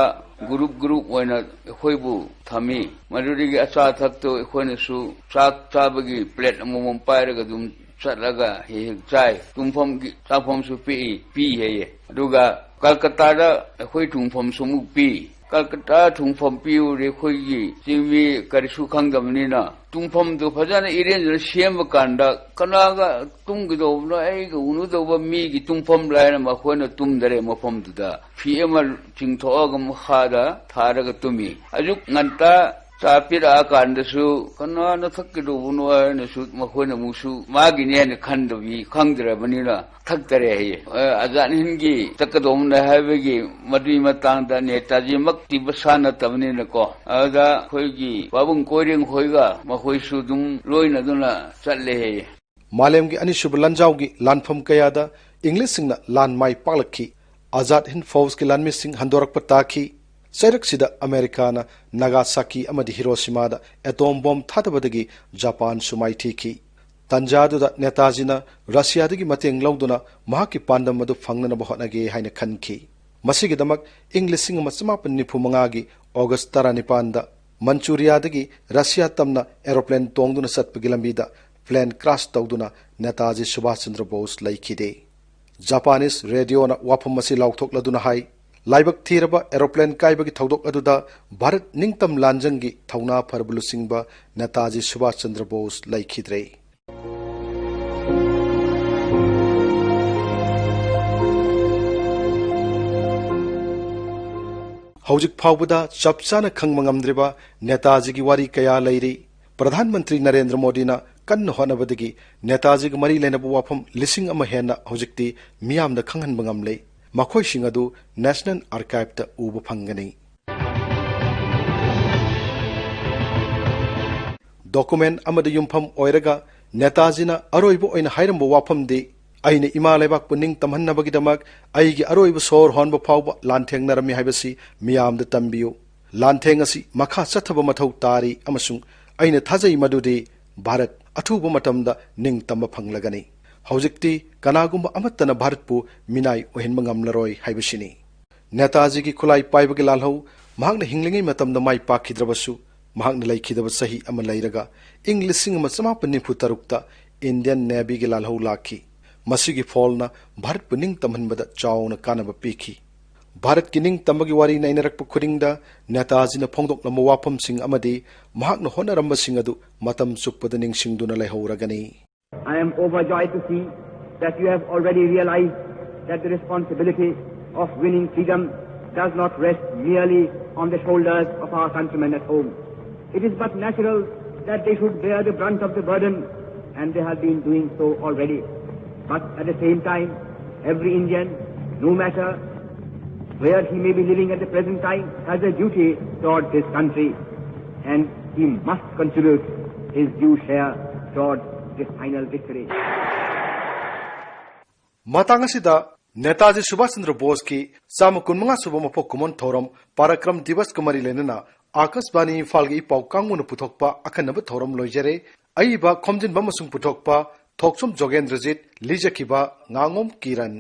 ꯒ꯭ꯔꯨꯞ ꯒ꯭ꯔꯨꯞ ꯑꯣꯏꯅ ꯑꯩꯈꯣꯏꯕꯨ ꯊꯝꯃꯤ꯫ ꯃꯗꯨꯗꯒꯤ ꯑꯆꯥ ꯑꯊꯛꯇꯨ ꯑꯩꯈꯣꯏꯅꯁꯨ ꯆꯥꯛ ꯆꯥꯕꯒꯤ ꯄ꯭ꯂꯦꯠ ꯑꯃꯃꯝ ꯄꯥꯏꯔꯒ ꯑꯗꯨꯝ ꯆꯠꯂꯒ ꯍꯦꯛ ꯍꯦꯛ ꯆꯥꯏ꯫ ꯇꯨꯝꯐꯝꯒꯤ ꯆꯥꯐꯝꯁꯨ ꯄꯤꯛꯏ, ꯄꯤ ꯍꯥꯏꯌꯦ꯫ ꯑꯗꯨꯒ ꯀꯜꯀꯇꯥꯗ ꯑꯩꯈꯣꯏ ꯊꯨꯡꯐꯝꯁꯨ ꯑꯃꯨꯛ ꯄꯤ꯫ ꯀꯜꯀꯇꯥ ꯊꯨꯡꯐꯝ ꯄꯤꯕꯗꯤ ꯑꯩꯈꯣꯏꯒꯤ ꯆꯤꯡꯃꯤ ꯀꯔꯤꯁꯨ ꯈꯪꯗꯕꯅꯤꯅ ꯇꯨꯡꯐꯝꯗꯨ ꯐꯖꯅ ꯏꯔꯦꯟꯖꯅ ꯁꯦꯝꯕ ꯀꯥꯟꯗ ꯀꯅꯥꯒ ꯇꯨꯝꯒꯗꯧꯕꯅꯣ, ꯑꯩꯒ ꯎꯅꯗꯧꯕ ꯃꯤꯒꯤ ꯇꯨꯝꯐꯝ ꯂꯥꯏꯅ ꯃꯈꯣꯏꯅ ꯇꯨꯝꯗꯔꯦ꯫ ꯃꯐꯝꯗꯨꯗ ꯐꯤ ꯑꯃ ꯆꯤꯡꯊꯣꯛꯑꯒ ꯃꯈꯥꯗ ꯊꯥꯔꯒ ꯇꯨꯝꯃꯤ꯫ ꯑꯌꯨꯛ ꯉꯟꯇꯥ ꯆꯥ ꯄꯤꯔꯛꯑꯀꯥꯟꯗꯁꯨ ꯀꯅꯥꯅ ꯊꯛꯀꯗꯧꯕꯅꯣ ꯍꯥꯏꯅꯁꯨ ꯃꯈꯣꯏꯅ ꯑꯃꯨꯛꯁꯨ ꯃꯥꯒꯤꯅꯦ ꯍꯥꯏꯅ ꯈꯟꯗꯕꯤ, ꯈꯪꯗ꯭ꯔꯕꯅꯤꯅ ꯊꯛꯇꯔꯦ ꯍꯥꯏꯌꯦ꯫ ꯑ, ꯑꯖꯥꯗ ꯍꯤꯟꯒꯤ ꯆꯠꯀꯗꯧꯕꯅꯦ ꯍꯥꯏꯕꯒꯤ ꯃꯗꯨꯒꯤ ꯃꯇꯥꯡꯗ ꯅꯦꯇꯥꯖꯤꯃꯛꯇꯤ ꯃꯁꯥ ꯅꯠꯇꯕꯅꯤꯅꯀꯣ, ꯑꯗꯨꯗ ꯑꯩꯈꯣꯏꯒꯤ ꯄꯥꯕꯨꯡ ꯀꯣꯏꯔꯦꯡ ꯍꯣꯏꯒ ꯃꯈꯣꯏꯁꯨ ꯑꯗꯨꯝ ꯂꯣꯏꯅꯗꯨꯅ ꯆꯠꯂꯦ ꯍꯥꯏꯌꯦ꯫ ꯃꯥꯂꯦꯝꯒꯤ ꯑꯅꯤꯁꯨꯕ ꯂꯥꯟꯖꯥꯎꯒꯤ ꯂꯥꯟꯐꯝ ꯀꯌꯥꯗ ꯏꯪꯂꯤꯁꯁꯤꯡꯅ ꯂꯥꯟ ꯃꯥꯏ ꯄꯥꯛꯂꯛꯈꯤ꯫ ꯑꯖꯥꯗ ꯍꯤꯟ ꯐꯧꯖꯀꯤ ꯂꯥꯟꯃꯤꯁꯤꯡ ꯍꯟꯗꯣꯔꯛꯄ ꯇꯥꯈꯤ꯫ ꯆꯩꯔꯛꯁꯤꯗ ꯑꯃꯦꯔꯤꯀꯥꯅ ꯅꯥꯒꯥꯁꯥꯀꯤ ꯑꯃꯗꯤ ꯍꯤꯔꯣꯁꯤꯃꯥꯗ ꯑꯦꯇꯣꯝ ꯕꯣꯝ ꯊꯥꯗꯕꯗꯒꯤ ꯖꯄꯥꯟꯁꯨ ꯃꯥꯏꯊꯤꯈꯤ꯫ ꯇꯟꯖꯥꯗꯨꯗ ꯅꯦꯇꯥꯖꯤꯅ ꯔꯁꯤꯌꯥꯗꯒꯤ ꯃꯇꯦꯡ ꯂꯧꯗꯨꯅ ꯃꯍꯥꯛꯀꯤ ꯄꯥꯟꯗꯝ ꯑꯗꯨ ꯐꯪꯅꯅꯕ ꯍꯣꯠꯅꯒꯦ ꯍꯥꯏꯅ ꯈꯟꯈꯤ꯫ ꯃꯁꯤꯒꯤꯗꯃꯛ ꯏꯪ ꯂꯤꯁꯤꯡ ꯑꯃ ꯆꯃꯥꯄꯟ ꯅꯤꯐꯨ ꯃꯉꯥꯒꯤ ꯑꯣꯒꯁ ꯇꯔꯥꯅꯤꯄꯥꯟꯗ ꯃꯟꯆꯨꯔꯤꯌꯥꯗꯒꯤ ꯔꯁꯤꯌꯥ ꯇꯝꯅ ꯑꯦꯔꯣꯄ꯭ꯂꯦꯟ ꯇꯣꯡꯗꯨꯅ ꯆꯠꯄꯒꯤ ꯂꯝꯕꯤꯗ ꯄ꯭ꯂꯦꯟ ꯀ꯭ꯔꯥꯁ ꯇꯧꯗꯨꯅ ꯅꯦꯇꯥꯖꯤ ꯁꯨꯚꯥꯁ ꯆꯟꯗ꯭ꯔ ꯕꯣꯁ ꯂꯩꯈꯤꯗꯦ꯫ ꯖꯄꯥꯅꯤꯁ ꯔꯦꯗꯤꯑꯣꯅ ꯋꯥꯐꯝ ꯑꯁꯤ ꯂꯥꯎꯊꯣꯛꯂꯗꯨꯅ ꯍꯥꯏ, ꯂꯥꯏꯕꯛ ꯊꯤꯔꯕ ꯑꯦꯔꯣꯄ꯭ꯂꯦꯟ ꯀꯥꯏꯕꯒꯤ ꯊꯧꯗꯣꯛ ꯑꯗꯨꯗ ꯚꯥꯔꯠ ꯅꯤꯡꯇꯝ ꯂꯥꯟꯖꯪꯒꯤ ꯊꯧꯅꯥ ꯐꯔꯕ ꯂꯨꯆꯤꯡꯕ ꯅꯦꯇꯥꯖꯤ ꯁꯨꯚꯥꯁ ꯆꯟꯗ꯭ꯔ ꯕꯣꯁ ꯂꯩꯈꯤꯗ꯭ꯔꯦ꯫ ꯍꯧꯖꯤꯛ ꯐꯥꯎꯕꯗ ꯆꯞ ꯆꯥꯅ ꯈꯪꯕ ꯉꯝꯗ꯭ꯔꯤꯕ ꯅꯦꯇꯥꯖꯤꯒꯤ ꯋꯥꯔꯤ ꯀꯌꯥ ꯂꯩꯔꯤ꯫ ꯄ꯭ꯔꯙꯥꯟ ꯃꯟꯇ꯭ꯔꯤ ꯅꯔꯦꯟꯗ꯭ꯔ ꯃꯣꯗꯤꯅ ꯀꯟꯅ ꯍꯣꯠꯅꯕꯗꯒꯤ ꯅꯦꯇꯥꯖꯤꯒ ꯃꯔꯤ ꯂꯩꯅꯕ ꯋꯥꯐꯝ ꯂꯤꯁꯤꯡ ꯑꯃ ꯍꯦꯟꯅ ꯍꯧꯖꯤꯛꯇꯤ ꯃꯤꯌꯥꯝꯗ ꯈꯪꯍꯟꯕ ꯉꯝꯂꯦ꯫ ꯃꯈꯣꯏꯁꯤꯡ ꯑꯗꯨ ꯅꯦꯁꯅꯦꯜ ꯑꯥꯔꯀꯥꯏꯚꯇ ꯎꯕ ꯐꯪꯒꯅꯤ꯫ ꯗꯣꯀꯨꯃꯦꯟ ꯑꯃꯗ ꯌꯨꯝꯐꯝ ꯑꯣꯏꯔꯒ ꯅꯦꯇꯥꯖꯤꯅ ꯑꯔꯣꯏꯕ ꯑꯣꯏꯅ ꯍꯥꯏꯔꯝꯕ ꯋꯥꯐꯝꯗꯤ, "ꯑꯩꯅ ꯏꯃꯥ ꯂꯩꯕꯥꯛꯄꯨ ꯅꯤꯡꯇꯝꯍꯟꯅꯕꯒꯤꯗꯃꯛ ꯑꯩꯒꯤ ꯑꯔꯣꯏꯕ ꯁꯣꯔ ꯍꯣꯟꯕ ꯐꯥꯎꯕ ꯂꯥꯟꯊꯦꯡꯅꯔꯝꯃꯤ ꯍꯥꯏꯕꯁꯤ ꯃꯤꯌꯥꯝꯗ ꯇꯝꯕꯤꯌꯨ꯫ ꯂꯥꯟꯊꯦꯡ ꯑꯁꯤ ꯃꯈꯥ ꯆꯠꯊꯕ ꯃꯊꯧ ꯇꯥꯔꯤ ꯑꯃꯁꯨꯡ ꯑꯩꯅ ꯊꯥꯖꯩ ꯃꯗꯨꯗꯤ ꯚꯥꯔꯠ ꯑꯊꯨꯕ ꯃꯇꯝꯗ ꯅꯤꯡꯇꯝꯕ ꯐꯪꯂꯒꯅꯤ"꯫ ꯍꯧꯖꯤꯛꯇꯤ ꯀꯅꯥꯒꯨꯝꯕ ꯑꯃꯠꯇꯅ ꯚꯥꯔꯠꯄꯨ ꯃꯤꯅꯥꯏ ꯑꯣꯏꯍꯟꯕ ꯉꯝꯂꯔꯣꯏ ꯍꯥꯏꯕꯁꯤꯅꯤ꯫ ꯅꯦꯇꯥꯖꯤꯒꯤ ꯈꯨꯠꯂꯥꯏ ꯄꯥꯏꯕꯒꯤ ꯂꯥꯜꯍꯧ ꯃꯍꯥꯛꯅ ꯍꯤꯡꯂꯤꯉꯩ ꯃꯇꯝꯗ ꯃꯥꯏ ꯄꯥꯛꯈꯤꯗ꯭ꯔꯕꯁꯨ, ꯃꯍꯥꯛꯅ ꯂꯩꯈꯤꯗꯕ ꯆꯍꯤ ꯑꯃ ꯂꯩꯔꯒ ꯏꯪ ꯂꯤꯁꯤꯡ ꯑꯃ ꯆꯃꯥꯄꯟ ꯅꯤꯐꯨ ꯇꯔꯨꯛꯇ ꯏꯟꯗꯤꯌꯟ ꯅꯦꯚꯤꯒꯤ ꯂꯥꯜꯍꯧ ꯂꯥꯛꯈꯤ꯫ ꯃꯁꯤꯒꯤ ꯐꯣꯜꯅ ꯚꯥꯔꯠꯄꯨ ꯅꯤꯡꯇꯝꯍꯟꯕꯗ ꯆꯥꯎꯅ ꯀꯥꯟꯅꯕ ꯄꯤꯈꯤ꯫ ꯚꯥꯔꯠꯀꯤ ꯅꯤꯡꯇꯝꯕꯒꯤ ꯋꯥꯔꯤ ꯅꯩꯅꯔꯛꯄ ꯈꯨꯗꯤꯡꯗ ꯅꯦꯇꯥꯖꯤꯅ ꯐꯣꯡꯗꯣꯛꯂꯝꯕ ꯋꯥꯐꯝꯁꯤꯡ ꯑꯃꯗꯤ ꯃꯍꯥꯛꯅ ꯍꯣꯠꯅꯔꯝꯕꯁꯤꯡ ꯑꯗꯨ ꯃꯇꯝ ꯆꯨꯞꯄꯗ ꯅꯤꯡꯁꯤꯡꯗꯨꯅ ꯂꯩꯍꯧꯔꯒꯅꯤ꯫ I am overjoyed to see that you have already realized that the responsibility of winning freedom does not rest merely on the shoulders of our countrymen at home. It is but natural that they should bear the brunt of the burden, and they have been doing so already. But at the same time, every Indian, no matter where he may be living at the present time, has a duty towards his country, and he must contribute his due share towards this final victory. ꯃꯇꯥꯡ ꯑꯁꯤꯗ ꯅꯦꯇꯥꯖꯤ ꯁꯨꯚꯥꯁ ꯆꯟꯗ꯭ꯔ ꯕꯣꯁꯀꯤ ꯆꯥꯝꯃ ꯀꯨꯟꯃꯉꯥ ꯁꯨꯕ ꯃꯄꯣꯛ ꯀꯨꯝꯑꯣꯟ ꯊꯧꯔꯝ ꯄꯥꯔꯥꯀ꯭ꯔꯝ ꯗꯤꯕꯁꯀ ꯃꯔꯤ ꯂꯩꯅꯅ ꯑꯥꯀꯥꯁꯕꯥꯅꯤ ꯏꯝꯐꯥꯜꯒꯤ ꯏ ꯄꯥꯎ ꯀꯥꯡꯕꯨꯅ ꯄꯨꯊꯣꯛꯄ ꯑꯈꯟꯅꯕ ꯊꯧꯔꯝ ꯂꯣꯏꯖꯔꯦ꯫ ꯑꯏꯕ ꯈꯣꯝꯖꯤꯟꯕ ꯑꯃꯁꯨꯡ ꯄꯨꯊꯣꯛꯄ ꯊꯣꯛꯆꯣꯝ ꯖꯣꯒꯦꯟꯗ꯭ꯔꯖꯤꯠ, ꯂꯤꯖꯈꯤꯕ ꯉꯥꯉꯣꯝ ꯀꯤꯔꯟ꯫